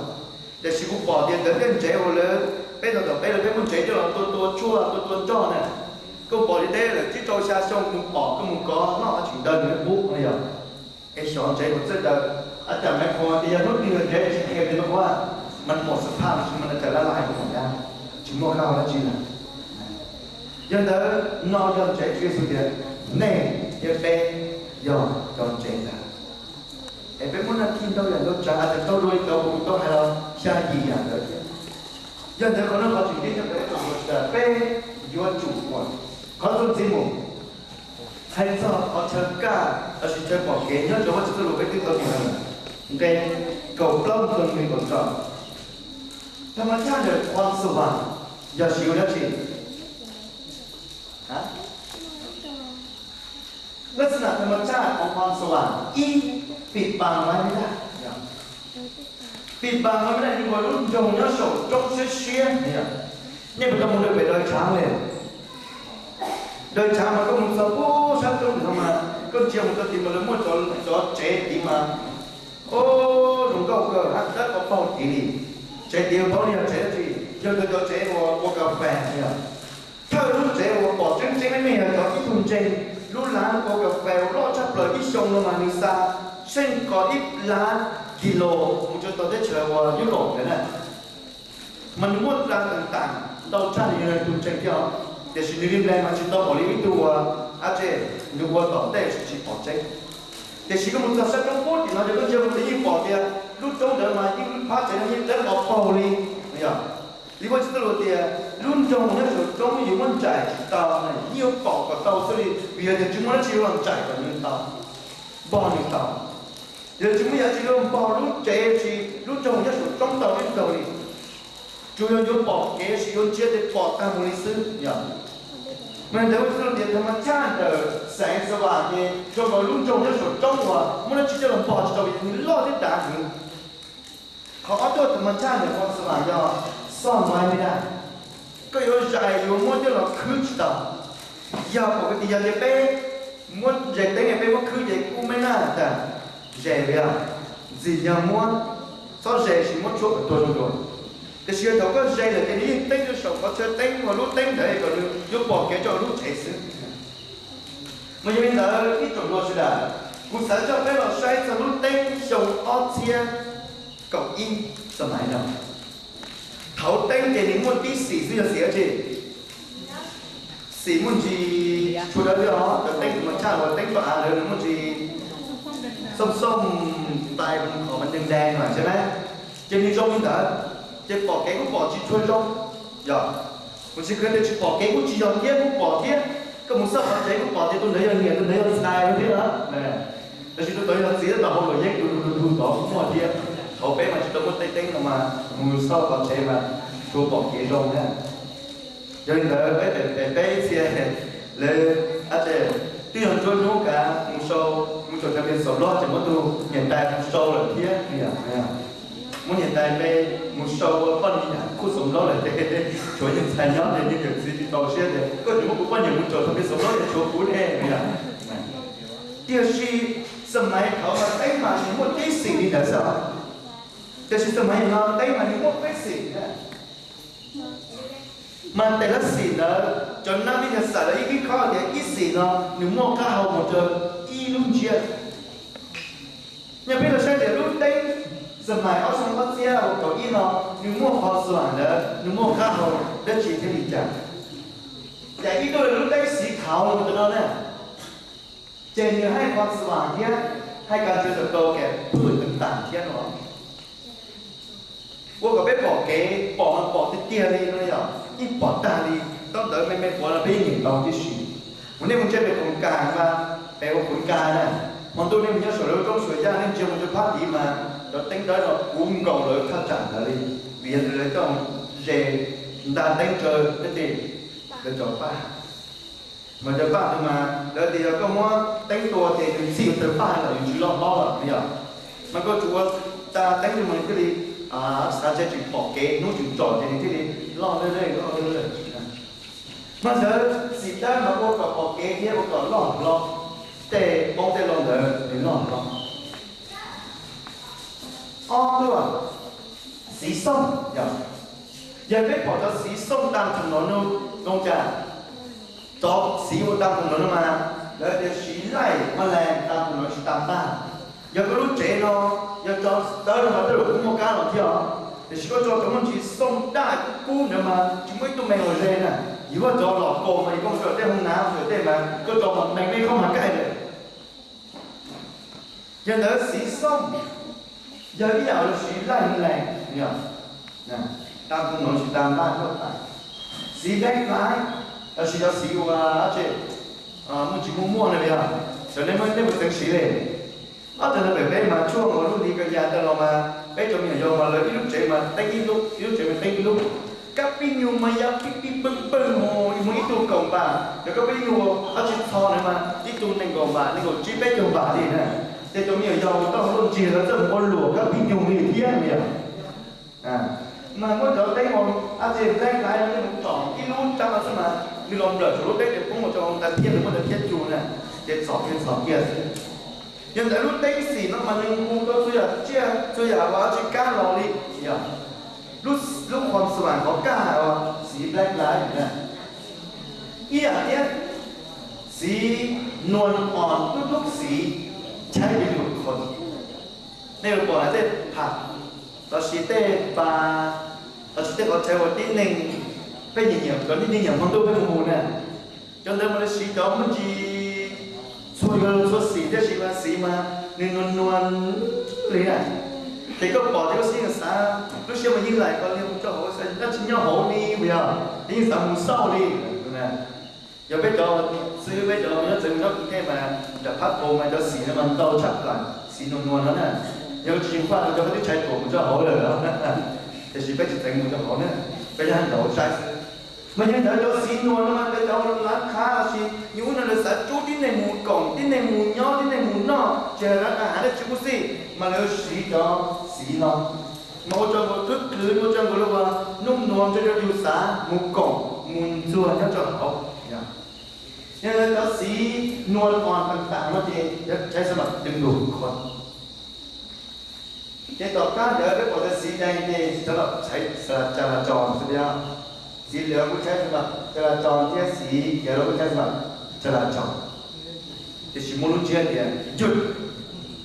Tiam sis kuv pom tias ntawd tej ntsev uas lawv peb tau tom peb lawv peb muaj ntsev coj los tua tua tshuaj tua tua nroj na. Koj pom li teb lawm tsib rau xya xyoo mus pom koj mus kov noj tseem daw nws pub no yog. Es xyov ntsev puas txawj daw. A cas Maiv Qhuas tias yog hnub twg ntsev tsis khem li no ua, mas pom xav phaj tsis mas na cas lab lab hais ua dab, tsis muaj qab hau dab tsi lawm. Yog ntawd no yog ntsev Tswv Yexus tias nej thiab peb yog cov ntsev ntawd. Es peb muaj naj thij ntau yam ntau tsav, a cas tau dua li cov kuv tau hais los xya yim yam ntawd thiab. Yog ntawd qhov no qhov tseem ceeb rau peb tsoom pog sawv daws, peb yuav tsum ua. Qhov txuas ntxiv mus, hais txog qhov chaw kaj lossis chaw pom kev nyob rau Vajtswv txoj lus peb twb tau txais lawm, nqe kaum plaub mus txog nqe kaum rau. Thas mas thaj ntawm qhuas xu vas yog siv ua dab tsi? Lab xi nam tham ma chaj hauv qhov xas vas ib, pim pas mas li ntag. Pim pas mas li ntag, nws ua lub nroog nyob saum roob siab siab. Nej puas tau mus rau pem Dawj Tshav li? Dawj Tshav mas koj mus txog pem sab roob no mas koj ntsia mus rau tid mas lawv muaj cov tsev tid mas, o, zoo nkauj kawg, hab dawb paug tid li. Tsev tid paub li yog tsev dab tsi? Yog nkawd cov tsev ua kas fes li os. Thawj lub tsev uas pom tseeb tseeb meej meej yog cov ib tug ntseeg, lub lav ua kas fes uas loj tshaj plaws ib xyoo no mas nws xa seej ko ib lab kis lus mus rau tau teb chaws uas Yus Lauj ntawd na. Mas nws muaj dab tas tas ntau tshaj nws yog tus ntseeg thiab os. Tiam sis nws li nplej mas tsis tau pom li ib tug uas ab tse nws ua tom ntej tsis pom tseeb. Tiam sis koj mus txog sab roob pub tim no ces koj ntsia mus ces yeej pom tias lub roob ntawd mas yeej lub phab tsev no yeej dawb paug li. Yog li ua tsis tau lus tias lub nroog nyob saum roob yus muab ntsais tsis tau, yeej yuav pom kom tau xwb li, vim yog tias tsis muaj dab tsi los ntsais kom nws tau, npog nws tau. Yog tsis muaj yam dab tsi los npog lub tsev tsis lub nroog nyob saum roob tau ib zaug li. Tsuas yog yuav pom kev sis yuav ntsia tes pom tag mus li xwb. Yog mas ntawd ua tsis tau lus tias tham ma chaj ntawm xeev xas vas ces zoo nkaus lub nroog nyob saum roob uas muaj dab tsi coj los npog tsis tau vim nws loj thiab dav heev. Qhov ob tuaj tham ma chaj ntawm qhov xas vas yog xoj nqaij me daj, koj yuav zais yuav muab coj los khwb tsis tau. Yog pom tias yog tias peb muab zes teeb peb muab khwb ces kub me na tas zes li os, ntxim nyog muab, txhob zes sis muab tshuab kom tuag zoo dua. Tiam sis yog thaum koj zes lawm ces nws yeej teeb rau saum qhov chaw teeb uas lub teeb ntawd kom nws yuav pom kev rau lub tsev xwb. Mas yog li ntawd ib tsoom hluas sawv daws, kuv xav coj peb los saib txog lub teeb xyoo ob txhiab kaum ib xas mais no. Thaum teeb ces nws muaj tib xim xwb, yog xim dab tsi? Xim muaj ntsis tshua dawb thiab os, cov teeb tus mas tshaj uas teeb toj av ntawd nws muaj ntsis xooj xooj ntais qhov mas nteeg nteeg no xwb na. Ces nws zoo li ntawd, ces pom kev kuj pom tsis tshua zoo. Yog, kuv tsis khwv tias tsis pom kev kuj tsis yog thiab, kuj pom thiab. Koj mus xauj qhov tsev kuj pom tias tus ntawd yog niam tus ntawd yog ntxhais thiab os. Tab sis tus tod yog txiv tab tom hauv luam yeeb du du du tod kuj muaj thiab. Thaum peb mas tsis tau muaj tej teeb no mas mus xauj qhov tsev mas tsuas pom kev zoo na. Yog li ntawd peb pem peb ib txhia, lawv, ab tse, twb yog nruab hnub kav mus sau, mus tsuam thav pias xov nplob ces muab tus niam tais mus sau lawm thiab. Muab niam tais npe mus sau ua poj niam khuj xov nplob lawm ces tshuav yawg ntxhais nyob ces yawm txiv tsis txaus siab tias koj tseem muab kuv poj niam mus tsuam thav pias xov nplob ces tshuav kuv ne. Tiam sis xas mais thaud mas teeb mas nws muaj tib xim li ntawd xwb. Tiam sis xas mais no teeb mas nws muaj peb xim. Mas tes lab xim ntawd cov nab ib yog xam lawv ib vib khob tias ib xim no nws muaj qab hau mus rau ib lub ntsiab. Yog peb los saib tias lub teeb xas mais ob xyoo ob txhiab kaum ib no nws muaj qhov xuam ntawd nws muaj qab hau dab tsi thiab li cas? Cas ib tug lub teeb xim thaud mus rau no na, ces nws haj qhov xuam thiab haj kav tswv tau tau kev pwj teev tas thiab no. Ua kom peb pom kev, pom mas pom tiag tiag li no yog yeej pom tag li. Tau ntawd me me quav no peb yeej nyeem tau tib si. Mus nej mus ntsia pem khoom kas mas pem ua khoom kas na, hmo ntuj nej mus nyob saum lawv roob Suav Yaj nej ntsia mus rau phab tid mas cov teeb dawb no puv nkaus lawv thaj tsam ntawd li, vim yog lawv coj ze nta teeb rau tej lawv cov paj. Mas cov paj ntawd mas lawv tias yog koj muab teeb tua ces nws txhij tawg paj lawm, nws tsis loj hlob lawm yog. Mas koj tsuas ua ta teeb rau mas nws thiaj li xav tsis tsim pom kev, hnub tsis tsom ces nws thiaj li loj lawj lawj loj lawj lawj. Mas ntawd xim dawb mas ua kom pom kev thiab ua kom loj hlob, tej poob tej loo ntawd nws loj hlob. Ob tuaj, xiv xooj, yog peb pom cov xiv xooj tas thaum no zoo cas? Cov xiv uas tas thaum no no mas lawv tias siv laij maj lees tas thaum no tsis tas npaj. Yog koj lub tsev no yog cov tawb no mas tej zaum kuj muaj kab los thiab os, tiam sis koj tso cov muaj ntsis xooj daj kub kub ntawd mas tsis muaj ib tug me los ze na. Yus muab cov los kaus mas yus koj mus rau tej hoob nav mus tej mas koj tso mas mees me koj mas kaij lawm. Yog ntawd xiv xooj yog ib yam los siv laij maj lees, tas thaum no tsis tas npaj tuaj tas. Xiv dab laib los sis cov xiv uas ab tse muaj tsis muaj muaj na yog, sawv nej muaj nej puas txeev siv li. Ob tug ntawd pem peb mas tshuaj uas lub hli ko ya tawg los mas peb cov me nyuam yaus mas lawv ib lub tsev mas teeb ib lub, ib lub tsev mas teeb ib lub. Kab pib nyug mas ya pib pib pwj pwj mus, muaj ib tug kaum npam, yog kab pib nyug dab tsi txho na mas ib tug nees nkaum npam, nees nkaum tsib peb caug npam li na. Ces cov me nyuam yaus tau hauv luaj ntsig lawv txawj mus ua luam kab pib nyug li thiab yom. Mas muab cov teeb mus dab tsi black light no coj mus tsom ib lub rab xwb mas nws los nplawm saum lub teeb ces poob mus rau ntawd thiab, nws muaj ntawd thiab cu na, ces txhom kiag txhom kiag xwb. Yog ntawd lub teeb xim no mas nws nqus tau txhua yam tsiaj txhua yam uas dab tsi kab los li, yog lub qhov xwam qhov kaj uas xiv black light na. Ib yam thiab, xiv nuas os tub tub xiv tshaib li lus qhov. Nej yuav pom hais tej pham lossis tej pa lossis tej qhov chaw uas tib neeg pheej nyiam nyiam, cov tib neeg nyiam hmo ntuj pheej mus na, cov ntawd mas lawv siv cov muaj ntsis txhua yuav txhua xim thiab, sis mas xiv mas nws nua nua li na. Ces koj pom ces koj xav, xav lub siab mas yeej laim koj li mus rau hauv, xav dab tsi nyob hauv li puas yog, yeej xav mus xauj li. Yog peb cov xwb, peb cov nyob txawv nyob Kub Thej mas nram phab Phaus mas cov xim no mas ntau tshaj plaws, xim nua nua no na. Yog tsis faj rau cov twb tshais tuam mus rau hauv lawm, tiam sis peb tsis teev mus rau hauv na, peb nyob nraud saib xwb. Mas yog ntawd cov xim nua no mas cov lav qhab lossis yus ub no lawv xav rub tib neeg mus koom, tib neeg mus nyob, tib neeg mus noj, tsis hais lawv nqa hav dab tsi kuj xij, mas lawv siv cov xim no. Mas ua rau nkaus khwb khwv, ua rau nkaus li uas nub nua ntshe yus xav mus koom mus ntxuag nyob rau hauv. Yog cov xim nua os tas tas no ces yog tshaib xab mam twb nkaus kho. Ces tom qab ntawd peb pom tias xim dees ces cov los tshaib xab las cas las tso xwb, xim lwm kuj tshaib xab mam cas las tso thiab, xim khiav los kuj tshaib xab mam cas las tso. Tiam sis muaj lub ntsiab tias yug,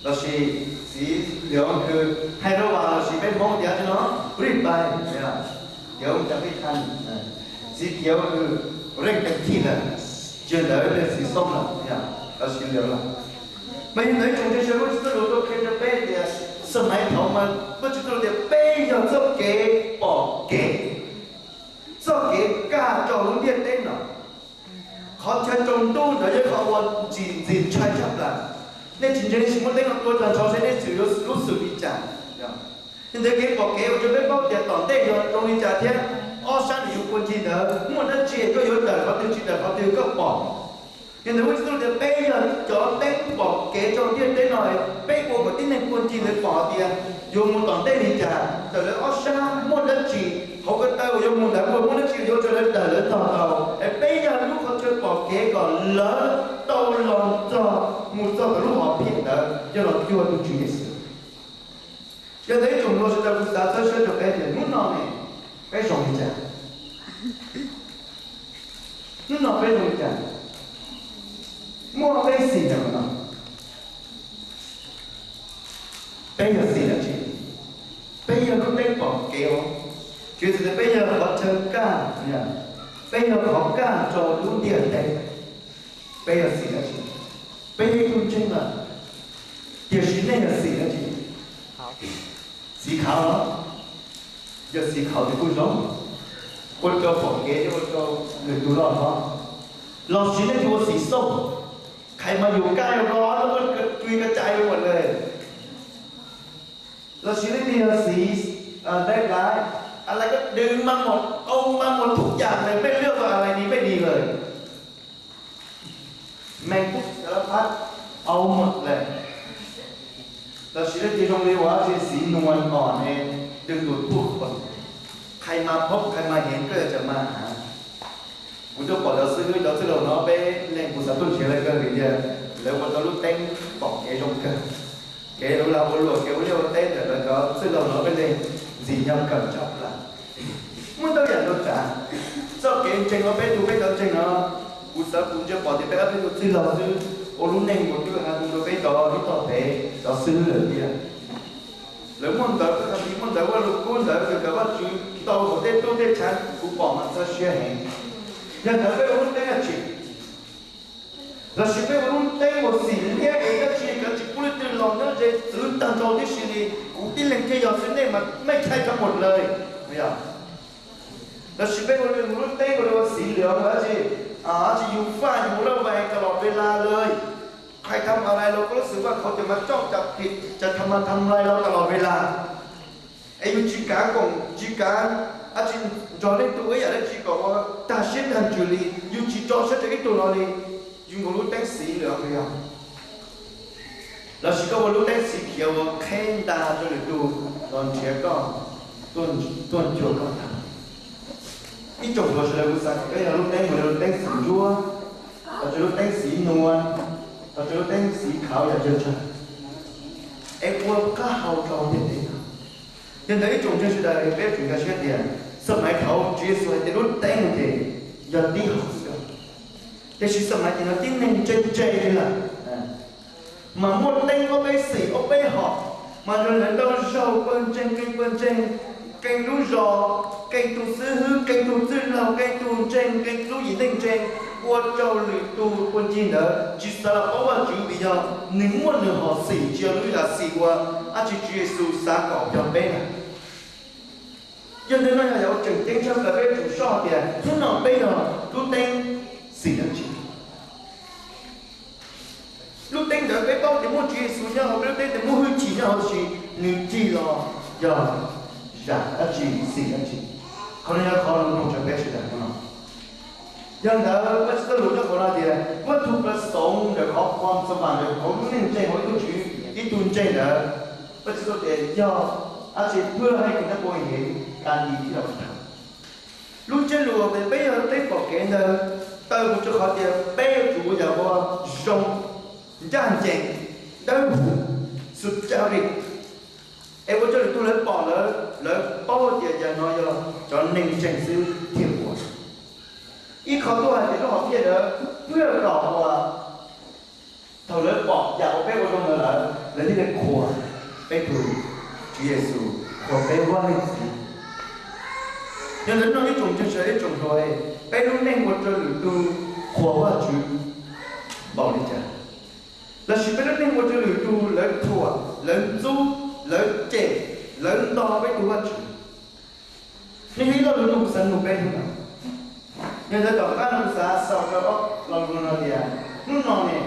lossis xim lwm kws hais rau vas lossis peb Hmoob tias no rib pais, khiav mus cas peb thaj, xim khiav kws reej teem thij lawm, tsis ntawd xim xoob lawm, lossis lwm lawm. Mas yog ntawd ib tsoom ntseeg sawv daws, Vajtswv txoj lus tuaj qhia rau peb tias, xab mais thaud mas Vajtswv txoj lus tias peb yog txoj kev pom kev, txoj kev kaj rau lub ntiaj teb no. Qhov chaw tsaus ntuj ntawd yog qhov uas ntxim ntxim ntshai tshaj plaws. Nej tsis ntseeg, nej sim muab teeb no tua tag nrho seb nej xwm yuav lub xwm li cas. Yog ntawd kev pom kev ua rau peb paub tias tom ntej yog zoo li cas thiab ob sab ntawm yus kua ncig ntawd muaj dab tsi koj yuav tawm qhov twg tsis tawm qhov twg koj pom. Yog ntawd Vajtswv txoj lus tias peb yog cov teeb pom kev rau ntiaj teb no, peb ua kom tib neeg kua ncig ntawd pom tias yuav mus tom ntej li cas, tawm lawv ob sab muaj dab tsi, hauv ko taw uas yuav mus ntawd puas muaj dab tsi yuav ua rau lawv tawm lawv tog tau. Es peb yog lub qhov chaw pom kev kom lawv tau los txog mus txog tom lub hom phiaj ntawd yog los cuag tus Tswv Yexus. Yog ntawd ib tsoom mloog sawv daws, kuv xav txhawb siab rau peb tias hnub no ne peb zoo li cas? Hnub no peb zoo li cas? Muaj peb xim ntawm no, peb yog xim dab tsi? Peb yog lub teeb pom kev os. Tswv txhais tias peb yog qhov chaw kaj, peb yog qhov kaj rau lub ntiaj teb. Peb yog xim dab tsi? Peb yog ib tug ntseeg lawm, tiam sis nej yog xim dab tsi? Xim khauv los? Yog xim khauv ces kuj zoo, ua rau pom kev thiab ua rau lwm tus loj hlob. Lossis nej tus ua xim xauj, qhais mas yus kaj rau lub kua tsuj ka cai ua lawm. Lossis nej tus yog xim dai lais, a lais koj dws mas mus, au mas mus thub yam lawm, mej lwaj vas a lais ni mej ni lawm. Meej kub sab lab phab au mas lawm. Lossis leej twg zoo li ua tsis xim nuas os ne, dwg tus tuaj qhov, qhais mas phob qhais mas heev koj yog tsam mas hav. Kuv twb pom cov xib hwb cov txwj laug no peb leeg, kuv xav tuaj nrhiav lawv kawg vim tias lawv ua tau lub teeb pom kev zoo kawg. Kev ua lag ua luam, kev ua liaj ua teb ntawm lawv cov txwj laug no peb leeg ntxim nyob kawg tshaj plaws. Muaj ntau yam ntau tsav, txoj kev ntseeg no peb tug peb cov ntseeg no, kuv xav kuv ntsia pom tias peb ob peb tug txwj laug xwb ua lub neej uas twb hais hu rau peb cov ib tog pem cov xib hwb lawm tiag. Lawv muaj ntawv, muaj ntawv vaj lug kub ntawd kawm Vajtswv tau hauv tej tub tej chaw, kuv pom mas txhawb siab heev. Yog ntawd peb ua lub teeb dab tsi? Lossis peb ua lub teeb uas xim liab es dab tsi kav tsis pub leej twg los nyob ze txwv tag nrho tib si li, kuv tib leeg thiaj yog xwb, nej mas mej chaib cov mus lawm. Lossis peb ua lub teeb ua lub xim liab dab tsi, dab tsi yus faj yus laj vais tas los vela lawm, qhais tham ma lais los koj lub xwm vaj khaum ces mas coj cas phim cas tham ma tham lais los tas los vela. Es yus tsis kav koom, tsis kav dab tsi nrog leej twg ua ib yam dab tsi kom ua tag siab tag ntsws li, yus tsis tso siab rau ib tug los li, yus nkaus lub teeb xiv lawm os yog. Lossis koj ua lub teeb xiv khiav ua qheb nta rau lwm tus los nrhiav koj, tuaj ncuag koj tag. Ib tsoom hluas sawv daws, kuv xav kom peb yog lub teeb mus li lub teeb xiv ntsuab, los tsis lub teeb xiv nua, los tsis lub teeb xiv khav yam tsawg tsawg, es ua qab hau rau ntiaj teb no. Yog ntawd ib tsoom ntseeg sawv daws, peb tseem nkag siab tias xab maim thaud Tswv Yexus hais tias lub teeb no ces yog tib hom xwb, tiam sis xab maim ces no tib neeg ntse ntse li lawm, mas muaj teeb ob peb xim ob peb hom, mas yog lawv ntau zaug pawg ntseeg qee pawg ntseeg, qee lub zos, qee tus xib hwb, qee tus txwj laug, qee tus ntseeg, qee lub yim neej ntseeg, ua rau lwm tus ua ncig ntawd tsis xav los paub Vajtswv vim yog nws muaj nws hom xim, tsis yog lub yam xim uas dab tsi Tswv Yexus xav kom yog peb lawm. Yog ntawd no yog yam uas tseem ceeb tshaj plaws peb yuav tsum soj tias hnub no peb yog lub teeb xim dab tsi. Lub teeb ntawd peb paub tias muaj Tswv Yexus nyob hauv peb lub teeb, tias muaj hwj chim nyob hauv, tiam sis nws tig los yog zam dab tsi, xim dab tsi. Qhov no yog qhov lus nug rau peb sawv daws hnub no. Yog ntawd Vajtswv txoj lus nyob qhov no tias, What took us so ntawm qhov khom txog vam ntawm hauv lub neej ntseeg hauv ib tug tswv, ib tug ntseeg ntawd, Vajtswv txoj tias yog dab tsi pwg hais kom nyob puas heev, ka li tib los tham. Lub ntsiab lus tias peb yog lub teeb pom kev ntawd, tawm mus rau qhov tias peb yuav tsum ua yam uas zoo, ncaj ncees, dawb huv, xus ca ri, es ua rau lwm tus lawv pom lawv, lawv paub tias yam no yog cov neeg ntseeg xwb thiaj ua. Ib qho tuaj hais tias lub hom phiaj ntawd pwg kom ua, thaum lawv pom yam uas peb ua zoo ntawd lawm, lawv thiaj li qhuas peb tus Tswv Yexus, qhuas peb Vaj Leej Txiv. Yog ntawd no ib tsoom ntseeg sawv daws, ib tsoom hluas, peb lub neej ua rau lwm tus qhuas Vajtswv npaum li cas? Lossis peb lub neej ua rau lwm tus lawv thuam, lawv ntxub, lawv cem, lawv nto peb tus Vajtswv? Nej ib lo lus nug kuv xav nug peb hnub no. Yog ntawd tom qab no kuv xav xaus rau ob lo lus no tias, hnub no ne,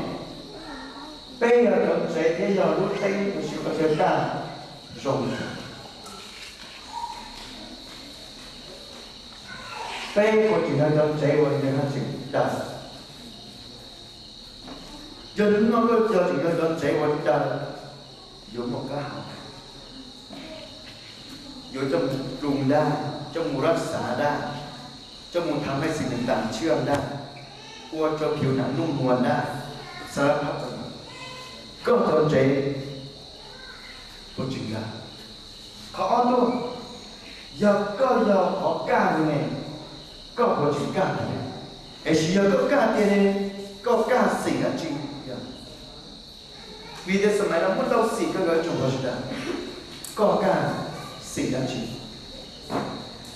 peb yog cov tsev thiab yog lub teeb, tab sis qhov chaw kaj zoo. Peb puas tseem yog cov tsev uas nws ho tseem daws? Yog hnub no koj yog tseem yog cov tsev uas daws, yuav muaj qab hau, yuav coj mus plum daj, coj mus rab xav daj, coj mus tham hais xim nws tas tshaj daj, ua rau phiv nam nuj nua daj, xav lab phab, koj cov tsev puas tseem daws? Qhov ob tuaj, yog koj yog qhov kaj ne, koj puas tseem kaj tiag? Es sis yog koj kaj tiag ne, koj kaj xim dab tsi? Vim tias xab maim no muaj tau xim kawg nkaus tsoom hluas sawv daws, koj kaj xim dab tsi?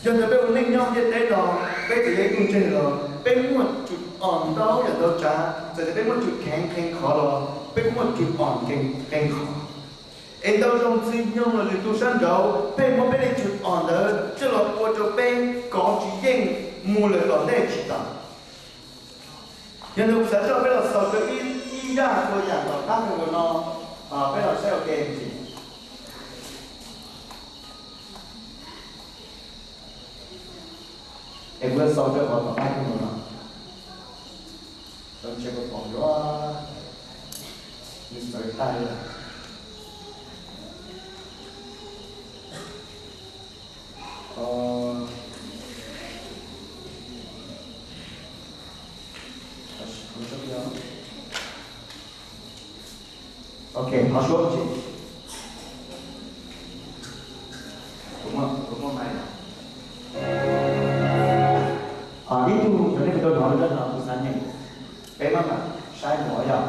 Yog ntawd peb ua neej nyob ntiaj teb no, peb txawm yog ib tug ntseeg los peb muaj tsum om ntau yam ntau tsav, txawm tias peb muaj tsum kheev qee qhov los peb kuj muaj tsum om qee qhov. Es ntau zaus txwv nyoog los lwm tus sab nraud pheej muab peb tej tsum om ntawd coj los ua rau peb kov tsis yeej, mus lawm tom ntej tsis tau. Yog ntawd kuv xav coj peb los xaus rau ib, ib zaj tua yam tom qab hauv no, peb los saib ua ke ntsis. Es kuv xaus rau qhov tom qab hauv no, txawv ntshe kuv pom yuav, nws txawv tag li lawm. Ok, thov suav tsis. Kuv muaj, kuv muaj mai. Ib tug cov nej puas tau hnov zaj no, kuv xav nyeem, peb maj mam saib mus yog.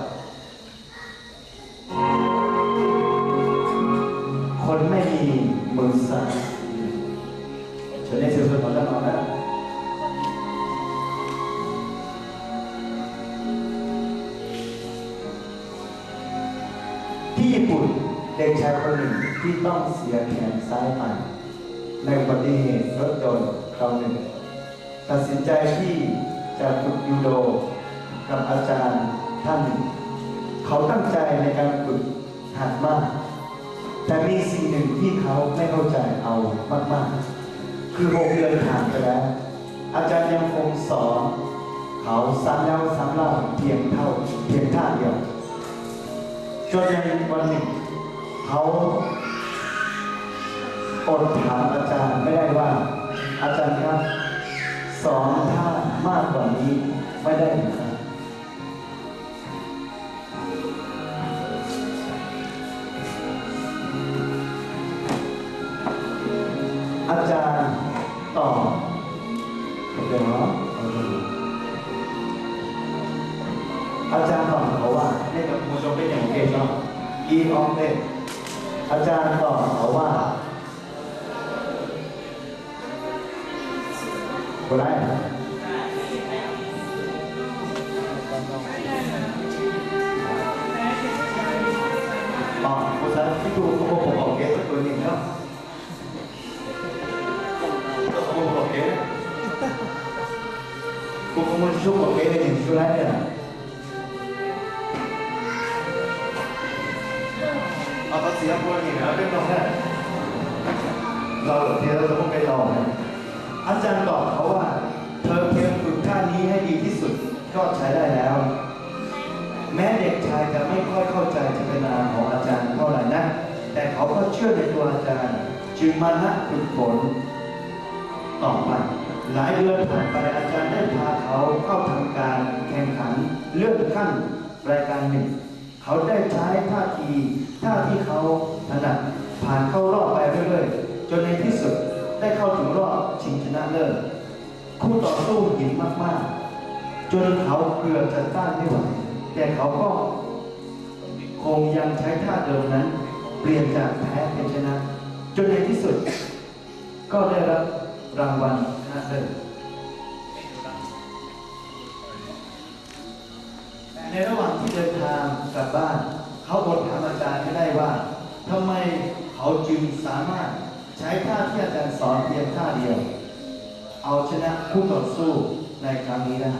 Qhov nej mus xav, cov nej puas tau hnov zaj no na. ที่ญี่ปุ่น เด็กชายคนหนึ่งที่ต้องเสียแขนซ้ายไปในอุบัติเหตุรถยนต์คราวหนึ่ง ตัดสินใจที่จะฝึกยูโดกับอาจารย์ท่านหนึ่ง เขาตั้งใจในการฝึกหัดมาก แต่มีสิ่งหนึ่งที่เขาไม่เข้าใจเอามากๆ คือหกเดือนผ่านไปแล้ว อาจารย์ยังคงสอนเขาซ้ำแล้วซ้ำเล่าเพียงเท่าเพียงท่าเดียว จนในวันหนึ่งเขาอดถามอาจารย์ไม่ได้ว่า อาจารย์ครับ สอนท่ามากกว่านี้ไม่ได้หรือครับ อาจารย์ตอบ เดี๋ยวนะ อาจารย์ตอบเขาว่า เนี่ยครับ คุณผู้ชมได้อย่างเก่งเนาะ อีออฟเนี่ย อาจารย์ตอบเขาว่า Por ahí. Ờ, cô giáo tiếp tục, cô không có bỏ kế cho tôi nhìn không? Cô không có bỏ kế. Cô không có suốt bỏ kế cho nhìn suốt đấy nè. Ờ, có gì không? Cô nhìn ở bên trong nè. Rồi, thì tôi không cái đầu này. อาจารย์ตอบเขาว่า เธอเพียงฝึกท่านี้ให้ดีที่สุดก็ใช้ได้แล้ว แม้เด็กชายจะไม่ค่อยเข้าใจเจตนาของอาจารย์เท่าไหร่นัก แต่เขาก็เชื่อในตัวอาจารย์ จึงมานะฝึกฝนต่อไป หลายเดือนผ่านไปอาจารย์ได้พาเขาเข้าทำการแข่งขันเลื่อนขั้นรายการหนึ่ง เขาได้ใช้ท่าทีท่าที่เขาถนัดผ่านเข้ารอบไปเรื่อยๆ จนในที่สุดได้เข้าถึงรอบชิงชนะเลิศ คู่ต่อสู้หินมากๆ จนเขาเกือบจะต้านไม่ไหว แต่เขาก็คงยังใช้ท่าเดิมนั้น เปลี่ยนจากแพ้เป็นชนะ จนในที่สุดก็ได้รับรางวัลชนะเลิศ แต่ในระหว่างที่เดินทางกลับบ้าน เขาอดถามอาจารย์ไม่ได้ว่าทำไมเขาจึงสามารถใช้ท่าที่อาจารย์สอนเพียงท่าเดียว เอาชนะคู่ต่อสู้ในครั้งนี้ได้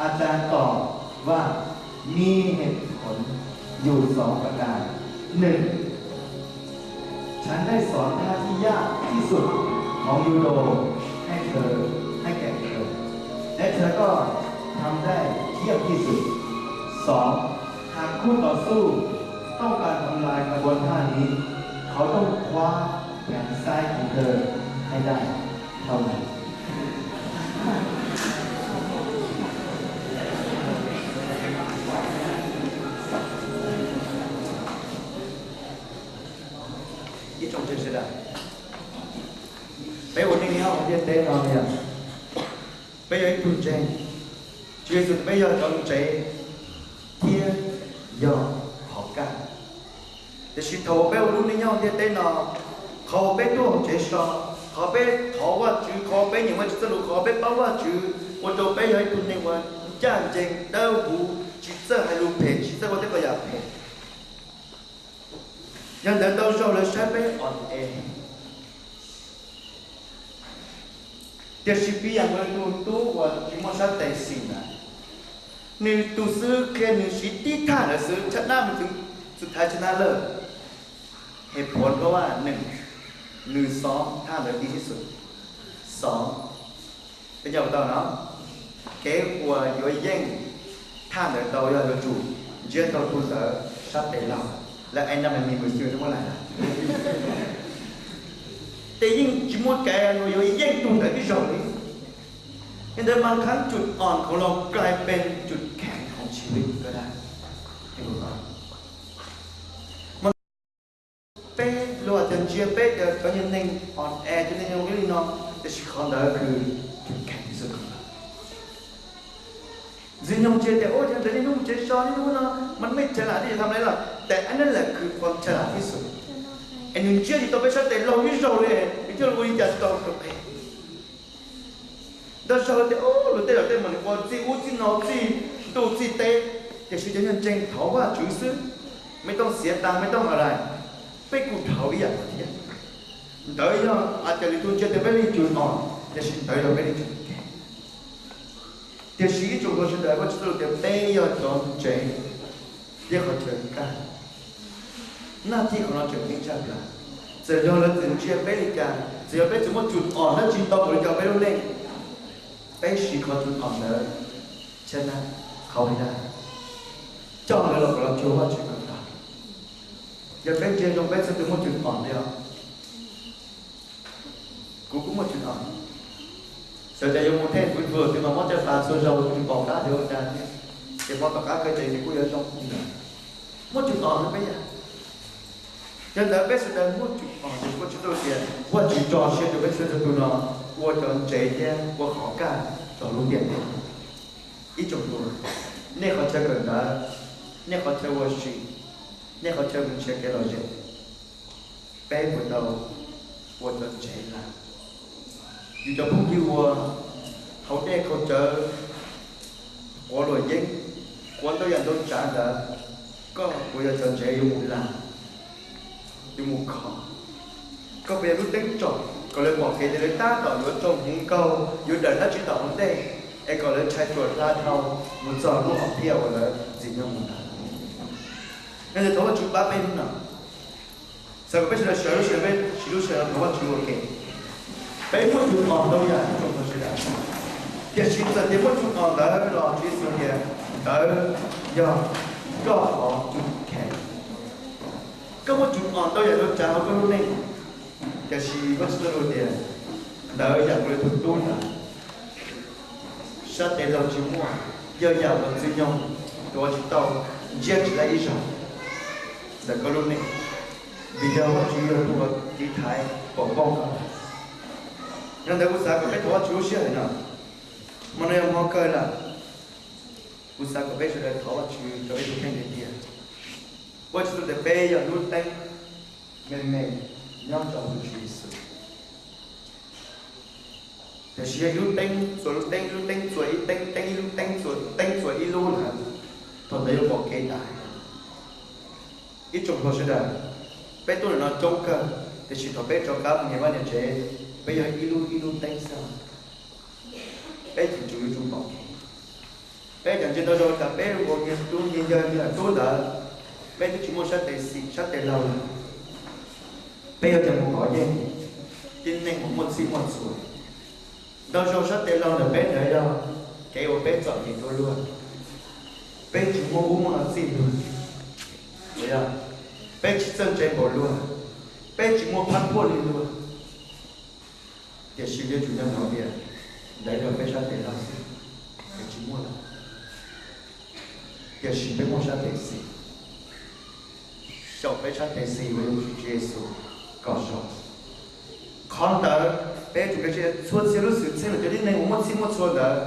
อาจารย์ตอบว่ามีเหตุผลอยู่สองประการ หนึ่ง ฉันได้สอนท่าที่ยากที่สุดของยูโดให้เธอ ให้แก่เธอ และเธอก็ทำได้เยี่ยมที่สุด สอง หากคู่ต่อสู้ต้องการทำลายกระบวนท่านี้ เขาต้องคว้าแขนซ้ายของเธอให้ได้เท่านั้น Ib tsoom tseg sawv daws, peb ua neej nyob hauv ntiaj teb no yog peb yog ib tug ntseeg, Tswv Yexus peb yog cov ntsev thiab yog qhov kaj. Tiam sis thaum uas peb ua lub neej nyob hauv ntiaj teb no, qhov uas peb tuaj hauv tsev so, qhov peb thov Vajtswv, qhov uas peb nyeem Vajtswv txoj lus, qhov uas peb paub Vajtswv ua rau peb yog ib tug neeg uas ncaj ncees, dawb huv, tsis txawj hais lus phem, tsis txawj ua tej qhov yam phem. Yog ntawd ntau zaug lawv saib peb os es. Tiam sis piv yam nkaus li tus tub uas tsis muaj sab tes xis ntawd, nws tus xib hwb qhia nws siv tib thaj ntawd xwb, thaj nab mus txug thaj thaj nab lawm. Hej phuam dua vaj neeg, nws xov thaj ntawd tib si xwb. Xov, peb nco tau no, kev uas yuav yeej thaj ntawd tau yog yuav tsum ntsiab tau tus ntawd sab tes laug, lawv economy mus xyuas muab lais lawm. Ces yeej tsis muaj kev uas yuav yeej tus ntawd tib zaug li. Yog ntawd mas khav cum os khoov los kais pes cum kheev khoov tsis li ko da. Peb luag tias ntsia peb cov cov neeg os es cov neeg zoo li no, tiam sis qhov ntawd kws cum kheev tib xwb. Ntxwg Nyoog ntsia tias ua cas ntawd niaj hnub mus tsev so niaj hnub no mas mej chaw lam tib yam tham lawm, tes ab neb lam kws qhuas chaw lam tib xwb. Es nws ntsiab tsis tau peb sab tes laug ib zaug li, nws thiaj ua li cas tsis tau rau qe. Ntau zaug tias luag tej zaum tej mas nws ua txij ub txij no txij ntuj txij teb, tiam sis cov neeg ntseeg thov Vajtswv xwb, mej tooj xiav tas mej tooj ha lais, peb kuj dhau ib yam thiab. Ntawd yog a cas lwm tus ntsia tias peb li cus os, tiam sis ntawd yog peb li cus kheev. Tiam sis ib tsoom hluas sawv daws, Vajtswv txoj lus tias peb yog cov ntsev thiab qhov chaw kaj. Naj thib qhov no tseem ceeb tshaj plaws. Txawm yog lawv txawm ntsia peb li cas, txawm yog peb txawm muaj tsum om dab tsi ntau npaum li cas peb lub neej, peb siv qhov tsum om ntawd cheb nab qhauv hais dab, coj lawv los kom los cuag Vajtswv kom tag. Yog peb ntsia zoo peb txhua tus muaj tsum om li os. Kuv kuj muaj tsum om. Xyov cas yuav mus thej hmwv hluas twg mas muab caj pas txhua zaus kuv tsis pom qab tias ua cas thiab, ces hmo tom qab kawg ces nws kuj yuav zoo ntawd. Muaj tsum om no peb yam. Yog ntawd peb sawv daws muaj tsum om ces Vajtswv txoj lus tias Vajtswv tso siab rau peb txhua txhua tus no ua cov ntsev thiab ua qhov kaj rau lub ntiaj teb. Ib tsoom hluas, nej qhov chaw kawm ntawv, nej qhov chaw ua si, nej qhov chaw mus nrhiav kev lom zem, peb puas tau ua cov ntsev lawm? Yus cov phooj ywg uas haus dej haus cawv, quav luam yeeb, quav ntau yam ntau tsav ntawd, koj puas yog cov ntsev yuav mus las, yuav mus khov? Koj puas yog lub teeb tsom kom lawv pom kev tias lawv tab tom yuav raug hmoov nkaug, yuav dawm dab tsi tom hauv ntej, es kom lawv ntshai ruam hla dhau mus txog lub hom phiaj uas lawv ntxiv no mus ntag? Yog li thov Vajtswv pab peb hnub no, xav kom peb sawv daws sawv lub sij hawm, peb siv lub sij hawm no thov Vajtswv ua ke. Peb muaj tsum om ntau yam, tsoom hluas sawv daws, tiam sis txawm tias muaj tsum om ntawd los Tswv Yexus tias ntawd yog koj qhov tsum kheev. Koj muaj tsum om ntau yam ntau tsav hauv koj lub neej, tiam sis Vajtswv txoj lus tias ntawd yam nkaus li tus tub ntawd, sab tes laug tsis muaj, yog yam uas txwv nyoog tuav tsis tau, ntsia tsis tau ib zaug ntawm koj lub neej, vim yog Vajtswv yog tus uas tiv thaiv pom koj. Yog ntawd kuv xav kom peb thov Vajtswv lub sij hawm no, hmo no yog hmo kawg lawm, kuv xav kom peb sawv daws thov Vajtswv rau peb tus kheej tiag tiag. Vajtswv txoj lus tias peb yog lub teeb me me nyob rau hauv Tswv Yexus. Tiam sis yog ib lub teeb txua lub teeb, lub teeb txua ib teeb, teeb ib lub teeb txua teeb txua ib lub lawm, thaum ntawd yuav pom kev tas. Ib tsoom hluas sawv daws, peb tuaj ntawm no coob kawg, tiam sis thaum peb rov qab mus nyias vaj nyias tsev, peb yog ib lub ib lub teeb xwb. Peb tseem tsum yuav tsum pom kev. Peb cov ntsia ntau zaus tas peb ua nyias tub nyias yawg nyias tub ntawd, peb twb tsis muaj sab tes xis sab tes laug lawm. Peb yuav coj mus kov yeej, tib neeg uas muaj txhij muaj txhua. Ntau zaus sab tes laug ntawm peb ntawd yog kev uas peb txom nyem dua luag, peb tsis muaj ub muaj no txij luag, peb tsis txawj ntse npaum luag, peb tsis muaj phab phuaj li luag. Tiam sis yuav tsum nco ntsoov tias ntawd yog peb sab tes laug xwb, peb tsis muaj lawm. Tiam sis peb muaj sab tes xis, xyaum peb sab tes xis uas yog Tswv Yexus kom zoo. Qhov ntawd peb yuav tsum nkag siab, txhua txhia lub xwm txheej los cov tib neeg uas muaj txhij muaj txhua ntawd,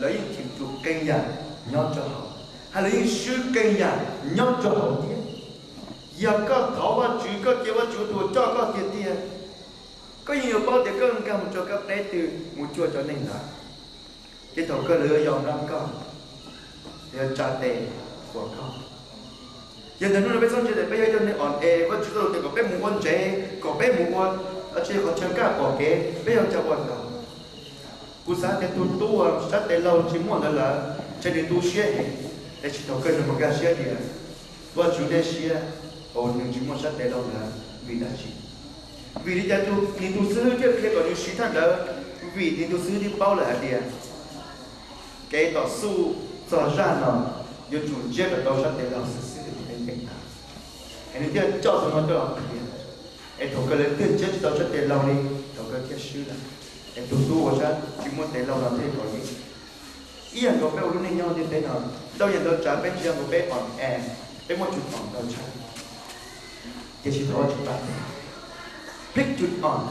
lawv yeej cheem tsum qee yam nyob rau hauv, hais lawv yeej swb qee yam nyob rau hauv thiab. Yog koj thov Vajtswv, koj cia Vajtswv ua tus uas coj koj tiag tiag, koj yeej yuav paub tias koj nkag mus rau kab pleb twg mus cuag cov neeg ntawd, ces thaum kawg lawv yuav yos nrog koj, lawv yuav tsa tes qhuas koj. Yog ntawm hnub no peb txhob ntsia tias peb yog ib co neeg om es Vajtswv txoj lus tias kom peb mus ua ntsev, kom peb mus ua tsis qhov chaw kaj pom kev, peb yuav ua cas ua tau. Kuv xav tias tus tub uas sab tes laug tsis muaj ntawd lawm, ntshe nws tu siab heev, tiam sis thaum kawg nws mam nkag siab tias Vajtswv deb siab uas nws tsis muaj sab tes laug ntawd vim dab tsi. Vim li cas nws tus xib hwb thiaj qhia kom nws siv thaj ntawd? Vim nws tus xib hwb twb paub lawm hais tias kev tom xuj txog zaj no yuav tsum ntsiab kom tau sab tes laug xwb xwb thiaj li ntev tag. Es nws thiaj coj tus no coj los qhia. Es thaum kawg lawv twb ntsiab tsis tau sab tes laug li, thaum kawg thiaj swb lawm. Es tus tub uas sab tsis muaj tes laug no thiaj kov yeej. Ib yam nkaus peb ua lub neej nyob ntiaj teb no, ntau yam ntau tsav peb ntsia nkaus peb om es peb muaj tsum om ntau tshaj. Tiam sis thov Vajtswv pab peb, peb tsum om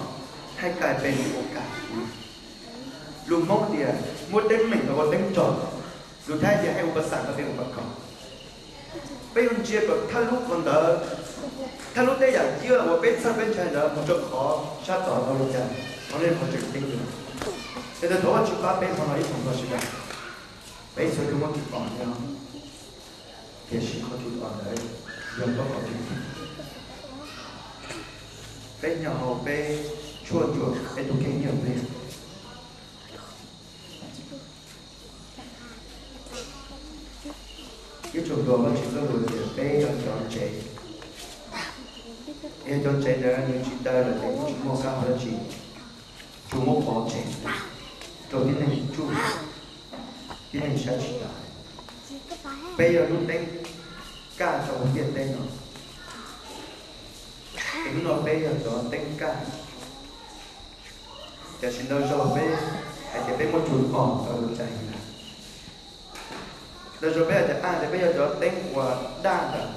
hais kais pes ua kas. Lus Hmoob tias muaj teeb meem los ua teeb rog, lus Thaib tias hais ua pas xam los pes ua pas kos. Peb yuav ntsia kom thawj lub qhov ntawd, thawj lub tej yam ciaj uas peb txhawj peb ntshai ntawd mus rau qhov sab tod tau li cas, qhov no qhov tseem ceeb dua. Yog ntawd thov Vajtswv pab peb hmo no ib tsoom hluas sawv daws, peb txhua tus muaj tsum om no, tiam sis qhov tsum om ntawd yog koj qhov tseem ceeb. Peb nyob hauv peb tshuaj ntsuam peb tus kheej nyiaj pliag. tsev, es cov tsev ntawd nws tsis daws lawm ces kuj tsis muaj qab hau dab tsi, tsuas muab pov tseg rau tib neeg tsuj, tib neeg saib tsis taus. Peb yog lub teeb kaj rau hauv ntiaj teb no, es hnub no peb yog cov teeb kaj. Tiam sis ntau zaug peb hais tias peb muaj tsum os tau lus cai na. Ntau zaug peb hais tias, a, tias peb yog cov teeb uas daj ntawd,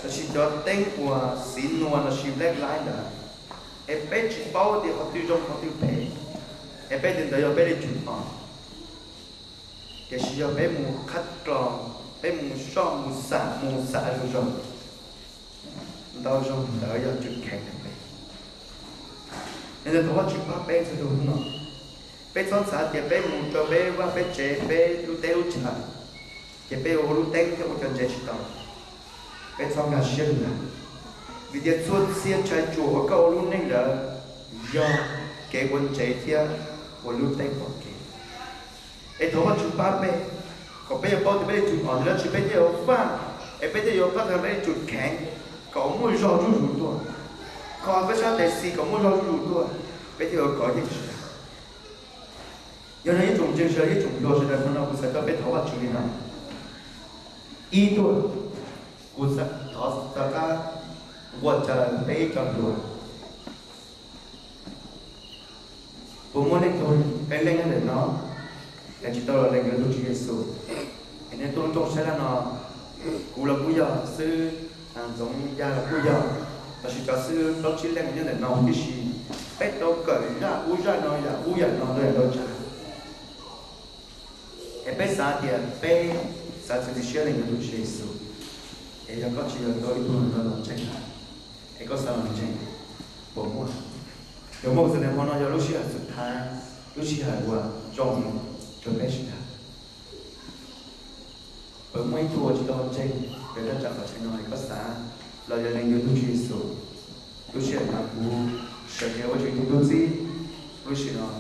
lossis cov teeb uas xiv nua lossis black light ntawd, es peb tsis paub tias qhov twg zoo qhov twg phem, es peb tias ntawd yog peb li tsum os. Tiam sis yog peb mus qhab klos, peb mus soj mus xam mus xam zoo zoo, ntau zaug ntawd yog tsum kheev rau peb. Yog li ntawd thov Vajtswv pab peb txhua tus hnub no, peb txhob xav tias peb mus rau peb vaj peb tsev peb lub teb lub chaw, ces peb ua lub teeb thiab ua cov ntsev tsis tau. Peb txhob nkag siab li ntawd, vim tias txhua txhia tshais tsuam uas koj ua lub neej ntawd yog kev ua ntsev thiab ua lub teeb pom kev. Es thov Vajtswv pab peb, kom peb yuav paub tias peb li tsum os ntawd dab tsi peb thiaj yuav faj, es peb thiaj yuav faj tau peb li tsum kheev, kom muaj zog zuj zus tuaj, kho peb sab tes xis kom muaj zog zuj zus tuaj, peb thiaj yuav kov yeej sawv daws. Yog no ib tsoom ntseeg sawv daws, ib tsoom hluas sawv daws, hnub no kuv xav coj peb thov Vajtswv li no. Ib tuaj, kuv xav thov rov qab nquas caw peb ib co hluas. Puas muaj leej twg qee leej nyob ntawm no es tsis tau los lees yuav tus Tswv Yexus? Es nej tuaj lub rooj sab laj no, kuv los kuj yog xwb, Ntxoov Yaj los kuj yog, lossis cov xib hwb plaub tsib leej nyob ntawm no tib si, peb tau kawm zaj ub zaj no, yam ub yam no, ntau yam ntau tsav. Es peb xav tias peb xav txiav txim siab lees yuav tus Tswv Yexus, es yog koj tsis yog tau ib tug no los ntseeg, es koj xav los ntseeg, puas muaj? Yog muaj, txog niaj hmo no yog lub sij hawm xub thawj, lub sij hawm uas zoo rau peb sawv daws. Puas muaj ib tug uas tsis tau ntseeg, yog thaj tsam qhov chaw no es koj xav los yog lees yuav tus Tswv Yexus, lub sij hawm no kuv sawv kev ua Tswv tus tub txib, lub sij hawm no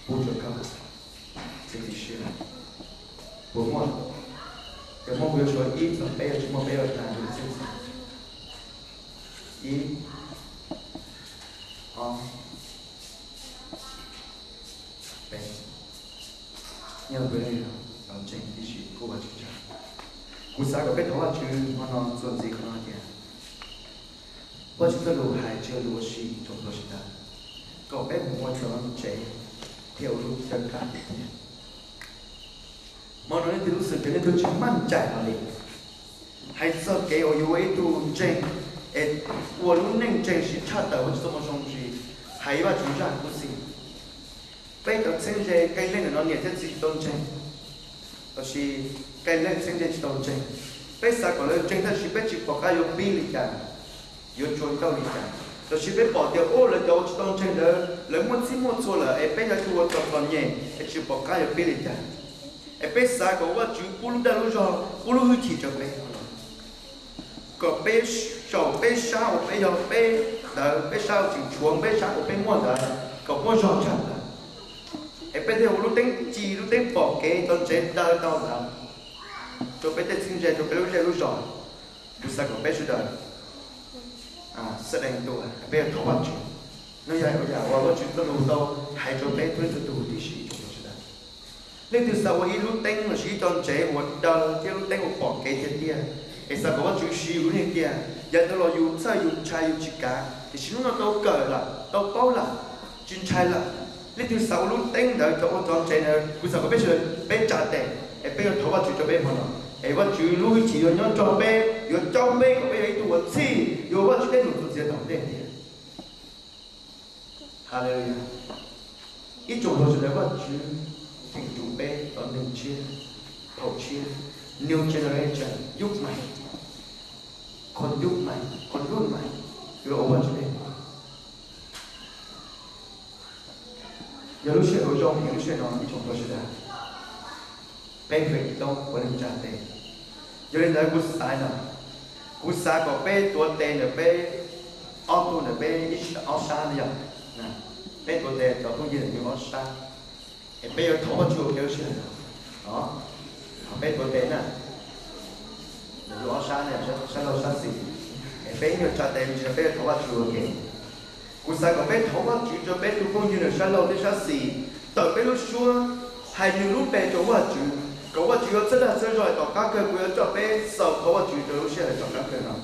pub rau koj txiav txim siab. Puas muaj? Yog muaj kuv yuav suav ib txog peb, yog tsis muaj peb yuav tas tus txib. Ib, ob, peb. Nyob kuv leej los ntseeg tib si kuj ua tsis tsawg. Kuv xav kom peb thov Vajtswv hmo no txuas ntxiv qhov no tias Vajtswv txoj lus hais tsis yog lus ua si, tsoom hluas sawv daws, kom peb mus ua cov ntsev thiab ua lub chaw kaj tiag tiag. Hmo no leej twg lub xwm tias leej twg tsis maj cai hlo li, hais txog kev uas yuav ua ib tug ntseeg es ua lub neej ntseeg siv tshaj tawm Vajtswv txoj moo zoo, sis hais Vajtswv zaj kuj xij. Peb cov txheeb ze qee leej ntawm no niam thiab txiv tsis tau ntseeg, lossis qee leej txheeb ze tsis tau ntseeg. Peb xav kom lawv ntseeg tab sis peb tsis pom qab yuav pib li cas, yuav tsuas ncauj li cas. Lossis peb pom tias ub lawv cov uas tsis tau ntseeg ntawd lawv muaj txhij muaj txhua lawm es peb yog tus uas txom txom nyem es tsis pom qab yuav pib li cas. Es peb xav kom Vajtswv pub lub dag lub zog, pub lub hwj chim rau peb, kom peb saum peb sab uas peb yog peb ntawd, peb sab uas tseem tshuav, peb sab uas peb muaj ntawd, kom muaj zog tshaj plaws, es peb thiaj ua lub teeb ci lub teeb pom kev tau ntsev daws tau ntawd rau peb tej txheeb ze, rau peb lub zej lub zos. Kuv xav kom peb sawv daws xav deev tua, peb yuav thov Vajtswv. No yog yam uas Vajtswv txoj lus tau hais rau peb txhua leej txhua tus tib si, tsoom hluas sawv daws. Leej twg xav ua ib lub teeb lossis ib co ntsev uas daws thiab lub teeb uas pom kev tiag tiag, es xav kom Vajtswv siv yus lub neej tiag, yav ntawd los yus txhawj yus ntshai yus tsis kav, tiam sis hnub no tau kawm lawm tau paub lawm, tsis ntshai lawm. Leej twg xav ua lub teeb ntawd, cov ua cov ntsev ntawd, kuv xav kom peb sawv daws peb tsa tes es peb yuav thov Vajtswv rau peb hmo no, es Vajtswv lub hwj chim yuav nyob nrog peb, yuav caum peb kom peb yog ib tug uas txhij yuav Vajtswv tej lus txuas ntxiv tau tiag tiag. Hallelujah. Ib tsoom hluas sawv daws, Vajtswv cheem tsum peb cov neeg tshiab, phaum tshiab, new generation, yub mais, khon yub mais, khon lub mais, yuav los ua Vajtswv tej. Yog lub sij hawm uas zoo heev lub sij hawm no ib tsoom hluas sawv daws, peb feem coob puav leej tsa tes. Yog li ntawd kuv xav no, kuv xav kom peb tuav tes ntawm peb, ob tug ntawm peb ib ob sab no yog, peb tuav tes cov phooj ywg ntawm yus ob sab, es peb yuav thov Vajtswv ua ke lub sij hawm no. Peb tuav tes na. Yus ob sab ne, sab laug sab xis, es peb ib nyuag tsa tes me ntsis peb yuav thov Vajtswv ua ke. Kuv xav kom peb thov Vajtswv rau peb tus phooj ywg ntawm sab laug thiab sab xis, tawm peb lub suab hais nws lub npe rau Vajtswv, kom Vajtswv yuav txhawb dag txhawb zog tom qab kawg. Kuv yuav coj peb xaus thov Vajtswv rau lub sij hawm tom qab kawg no.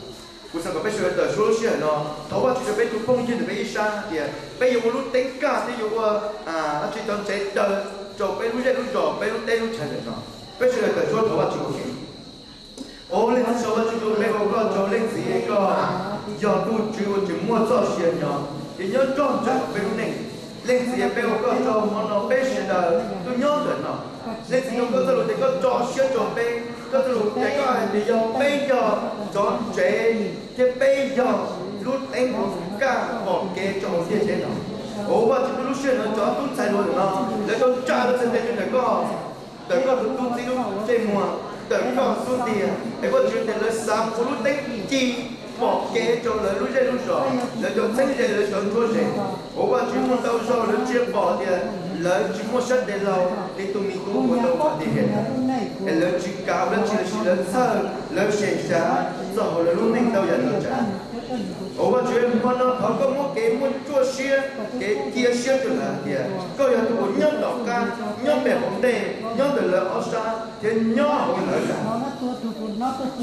Kuv xav kom peb sawv daws tawm suab lub sij hawm no thov Vajtswv rau peb tus phooj ywg ntawm peb ib sab tias peb yuav ua lub teeb kaj thiab yuav ua dab tsi, cov ntsev daw rau peb lub zej lub zos, peb lub teb lub chaw ntawm no. Peb sawv daws tawm suab thov Vajtswv ua ke. Au, Leej Txiv Saum Vajtswv, peb ua koj tsaug, Leej Txiv, koj yog tus Tswv uas tseem muaj txoj sia nyob, ces nyob nrog nraim peb lub neej. Leej Txiv, peb ua koj tsaug hmo no peb sawv daws tuaj nyob ntawm no. Leej Txiv, koj txoj lus tias koj tso siab rau peb, koj txoj lus tias koj hais tias yog peb yog cov ntsev thiab peb yog lub teeb uas kaj pom kev rau hauv ntiaj teb no. Au, Vajtswv, lub sij hawm no cov tub ntxhais hluas ntawm no, lawv tau tsa lawv txhais tes rau ntawm koj, ntawm koj tus tub txib lub ntsej muag, ntawm koj xub ntiag, es Vajtswv tias lawv xav mus ua lub teeb ci pom kev rau lawv lub zej lub zos, lawv cov txheeb ze, lawv cov ntsuab ze. Au, Vajtswv, muaj ntau zaug lawv tsis pom tias lawv tsis muaj sab tes laug li tus me tub uas tau ua tis hiam, es lawv tsis kav dab tsi los sis lawv txhawj, lawv xyem xyav txog hauv lawv lub neej ntau yam ntau tsav. Au, Vajtswv, hmo no thov koj muab kev muaj ruaj siab, kev cia siab rau lawv hais tias koj yog tus uas nyob tom qab, nyob pem hauv ntej, nyob ntawm lawv ob sab thiab nyob hauv lawv lawm.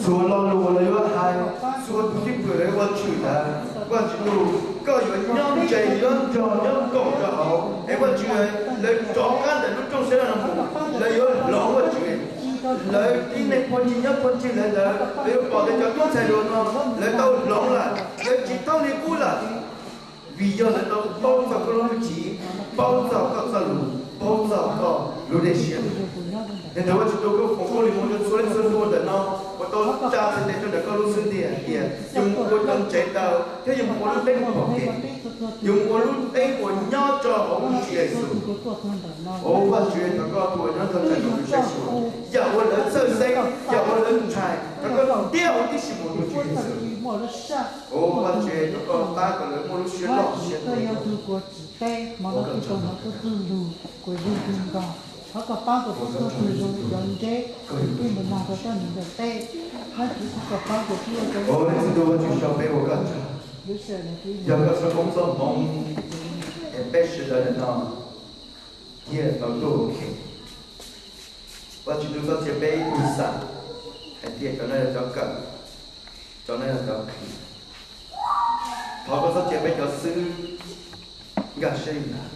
Txhua lo lus uas lawv yuav hais, txhua tus cwj pwm lawv yuav ua tshwm ntawd, Vajtswv, koj yuav nyob ntse, yuav nrog, nyob koom rau hauv. Es Vajtswv, lawv rov qab ntawm lub rooj sab laj no mus, lawv yuav hloov, Vajtswv. Lawv tib neeg phuaj ncig nyob phuaj ncig lawv ntawd, lawv yuav pom tias cov tub ntxhais hluas no lawv tau hloov lawm, lawv tsis thooj li qub lawm, vim yog lawv tau paub txog koj lub hwj chim, paub txog koj txoj lus, paub txog koj lub dej siab. Yog ntawd Vajtswv, koj foom koob hmoov rau txhua leej txhua tus ntawm no uas tau tsa txhais tes rau ntawm koj lub xub ntiag hais tias yuav mus ua cov ntsev daw thiab yuav mus ua lub teeb pom kev, yuav mus ua lub teeb uas nyob rau hauv Vajtswv Yexus. Au, Vajtswv, thov koj tus uas nyob nrog nraim lawv saib xyuas, yam uas lawv txhawj xeeb, yam uas lawv ntshai, thov koj ntiab huv tib si mus, Vajtswv Yexus. Au, Vajtswv, thov koj pab kom lawv muaj lub siab loj siab tuv. Thov koj pab kom koj txhua tus zoo cov ntsev, koj tus tij ntawm no rau koj niam ntawm tej, Vajtswv, thov koj pab kom txhua tus, Vajtswv, sau peb ua koj tsaug. Yog koj txoj koob txoj hmoov es peb sawv daws ntawm no thiaj tau tuaj ua ke. Vajtswv, txhob cia peb ib tug xav hais tias cov no yog cov kawm, cov no yog cov qhia. Thov koj txhob cia peb cov xib hwb nkag siab li ntawd,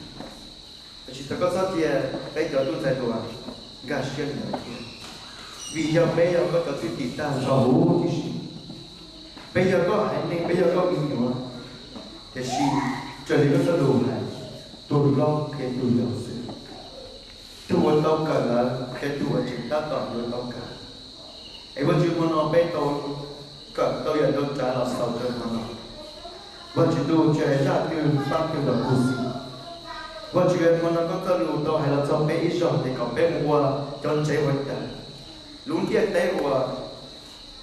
tiam sis thov koj txhob cia peb cov tub ntxhais hluas nkag siab li ntawd thiab, vim yog peb yog koj cov thwj tim tag nrho huv tib si. Peb yog koj haiv neeg, peb yog koj me nyuam, tiam sis raws li koj txoj lus hais, tus hlob qhia tus yau xwb. Tus uas tau kawm lawm qhia tus uas tseem tab tom yuav tau kawm. Es Vajtswv, hmo no peb tau kawm tau yam ntau tsav los xaus rau hmo no. Vajtswv, tus tsis hais zaj twg pab twg los kuj xij. Vajtswv, hmo no koj txoj lus tau hais los txog peb ib zaug tias kom peb mus ua cov ntsev ua daws. Lub ntiaj teb uas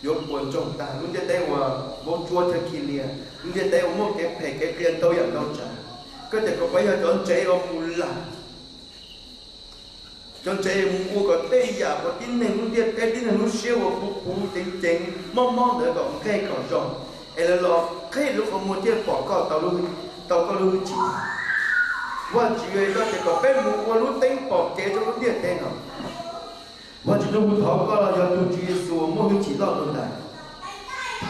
yuav puas ntsoog tag, lub ntiaj teb uas vaub tsuab thiab khi lias, lub ntiaj teb uas muaj kev phem kev qias ntau yam ntau tsav, koj tias kom peb yog cov ntsev uas mus lam, cov ntsev mus ua kom tej yam uas tib neeg lub ntiaj teb, tib neeg lub siab uas puv puv ceev ceev mob mob ntawd kom nqeg kom zoo, es lawv los qhib lub qhov muag thiaj pom koj tau koj lub hwj chim. Vajtswv, koj tias kom peb mus ua lub teeb pom kev rau lub ntiaj teb no. Vajtswv, kuv thov koj los yog tus Tswv Yexus uas muaj hwj chim loj dua ntais,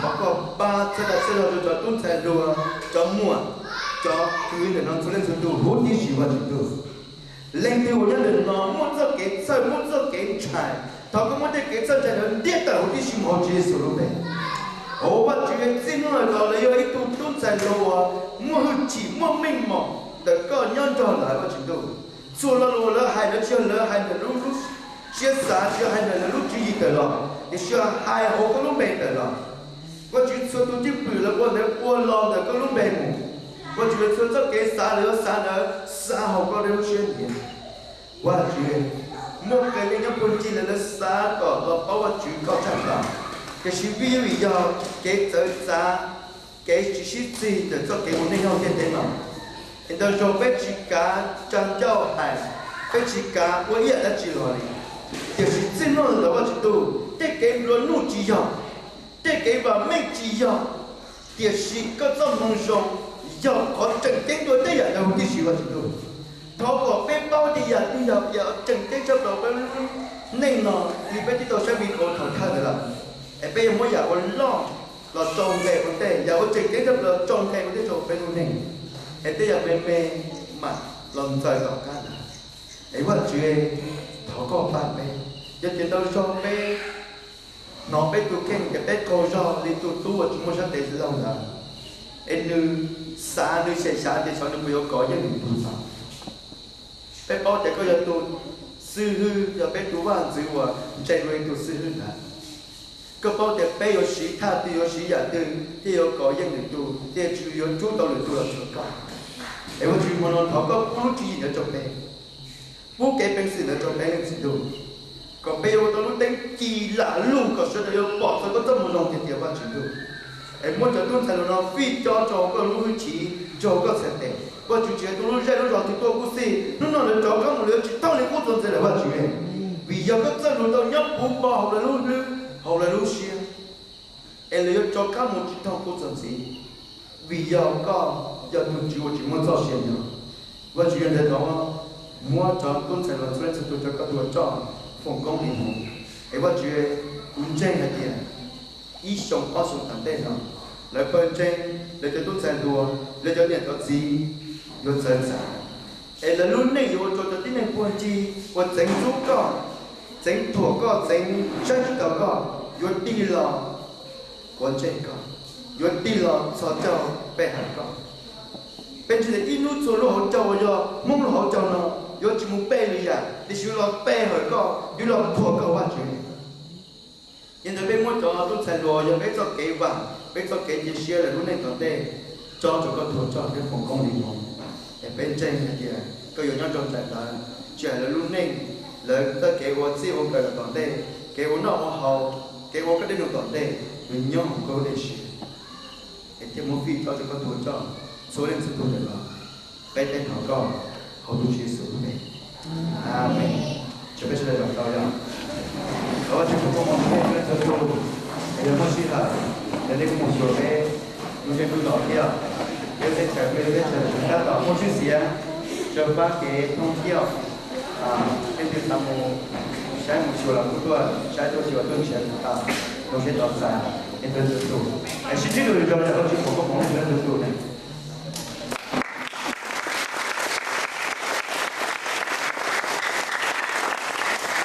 thov koj pab txhawb dag txhawb zog rau cov tub ntxhais hluas, cov muam, cov kwv ntawm no txhua leej txhua tus huv tib si, Vajtswv. Leej twg uas nyob ntawm no muaj txoj kev txhawj, muaj txoj kev ntshai, thov koj muab tej kev txhawj ntshai ntawd ntiab tawm huv tib si mus hauv Tswv Yexus lub npe. Au, Vajtswv, txij hnub no los lawv yog ib tug tub ntxhais hluas uas muaj hwj chim, muaj meej mom ntawm koj nyob nrog lawv, Vajtswv Ntuj. Txhua lo lus uas lawv hais, lawv tsis yog lawv hais ntawm lub siab xav, tsis yog hais ntawm lawv lub tswv yim tawm los, tiam sis yog hais hauv koj lub npe tawm los. Vajtswv, txhua tus cwj pwm lawv ua ntawd ua los ntawm koj lub npe mus. Vajtswv, txhua txoj kev xav lawv yuav xav ntawd xav hauv koj lub siab ntiag. Vajtswv, muaj qee leej nyob puag ncig lawv, lawv xav kom los paub Vajtswv koj tshaj plaws, tiam sis vim yog kev txawv txav, kev tsis sib txig ntawm txoj kev ua neej nyob ntiaj teb no, es ntau zaug peb tsis kav tsa ncauj hais, peb tsis kav ua ib yam dab tsi los li. Tiam sis txij hnub no los Vajtswv Ntuj, tej kev nplua nuj tsis yog tej kev vam meej tsis yog, tiam sis koj txoj moo zoo yog qhov tseem ceeb dua tej yam ntawd huv tib si, Vajtswv Ntuj. Thov kom peb paub tias yam twg yog yam tseem ceeb tshaj plaws peb lub neej no, li peb twb tau saib video thaum thawj ntawd lawm. Es peb yuav muab yam uas loj los tso nqe ua ntej, yam uas tseem ceeb tshaj plaws tso nqe ua ntej rau peb lub neej, es tej yam me me mam los ntxaws tom qab ntawd. Es Vajtswv, thov koj pab peb, yog tias ntau zaug peb hnov peb tus kheej tias peb qaug zog li tus tub uas tsis muaj sab tes laug ntawd, es nws xav, nws xyem xyav tias xyov nws puas yuav kov yeej nws tus tau. Peb paub tias koj yog tus xib hwb, yog peb tus vaj ntxwv uas ntse dua ib tug xib hwb ntawd. Koj paub tias peb yuav siv thaj twg, yuav siv yam twg thiaj yuav kov yeej lwm tus, thiaj tsis yuav rub tau lwm tus los rau koj. Es Vajtswv, hmo no thov koj pub lub tswv yim ntawd rau peb, pub kev peev xwm ntawd rau peb, Leej Txiv Ntuj, kom peb yuav ua tau lub teeb ci lam lug kom sawv daws yuav pom txog koj txoj moo zoo tiag tiag, Vajtswv Ntuj. Es muab cov tub ntxhais hluas no fij cob rau koj lub hwj chim, nrog koj txhais tes. Vajtswv, tsis hais tus lub zej lub zos twg tuaj kuj xij, hnub no lawv rov qab mus lawv yuav tsis thooj li qub txuas ntxiv lawm, Vajtswv, vim yog koj txoj lus tau nyob puv npo hauv lawv lub hlwb, hauv lawv lub siab, es lawv yuav rov qab mus tsis thooj qub txuas ntxiv, vim yog koj yog tus Tswv uas tsis muaj txoj sia nyob. Vajtswv, yog ntawd thov muab cov tub ntxhais hluas txhua leej txhua tus rau koj tus ua roj foom koob hmoov. Es Vajtswv, kuv ntseeg hais tias ib xyoo ob xyoo tom ntej no, lawv pawg ntseeg, lawv cov tub ntxhais hluas, lawv cov niam cov txiv yuav txawv txav, es lawv lub neej yuav ua rau cov tib neeg puag ncig uas txeev ntxub koj, txeev thuam koj, txeev saib tsis taus koj, yuav tig los quav ntsej koj, yuav tig los txhos caug pe hawm koj. Peb ntseeg tias ib hnub txhua lub hauv caug uas yog Hmoob lub hauv caug no yuav tsis mus pe lwm yam, tiam sis yuav los pe hawm koj, yuav los thuam koj, Vajtswv. Yog ntawd peb muab cov tub ntxhais hluas yog peb txoj kev vam, peb txoj kev cia siab lawv lub neej tom ntej tso rau koj tus ua roj thiab foom koob hmoov. Es peb ntseeg hais tias koj yuav nyob nrog nraim lawv, tsis hais lawv lub neej, lawv txoj kev ua txij ua nkawm los tom ntej, kev ua noj ua haus, kev ua koj dej num tom ntej, yuav nyob hauv koj lub dej siab. Es thiaj muab fij cob rau koj tus ua roj txhua leej txhua tus ntawm no. Peb teev thov koj hauv tus Tswv Yexus lub npe, Amees. Tso peb sawv daws zaum tau yog. Thov Vajtswv foom koob hmoov rau peb txhua leej txhua tus. Es yog muaj sij hawm, yog nej kuj mus xyuas peb lub ntsej lub zos thiab, peb teb chaws, peb lub teb chaws tab tom muaj tshwj xiam, tso pab kev thoob thiab. Leej twg xav mus saib mus xyuas los kuj tuaj saib tuaj xyuas tuaj nrhiav tau, zoo siab tos txais nej txhua leej txhua tus. Es sib ntsib dua lwm zaus, thov Vajtswv foom koob hmoov rau nej txhua tus.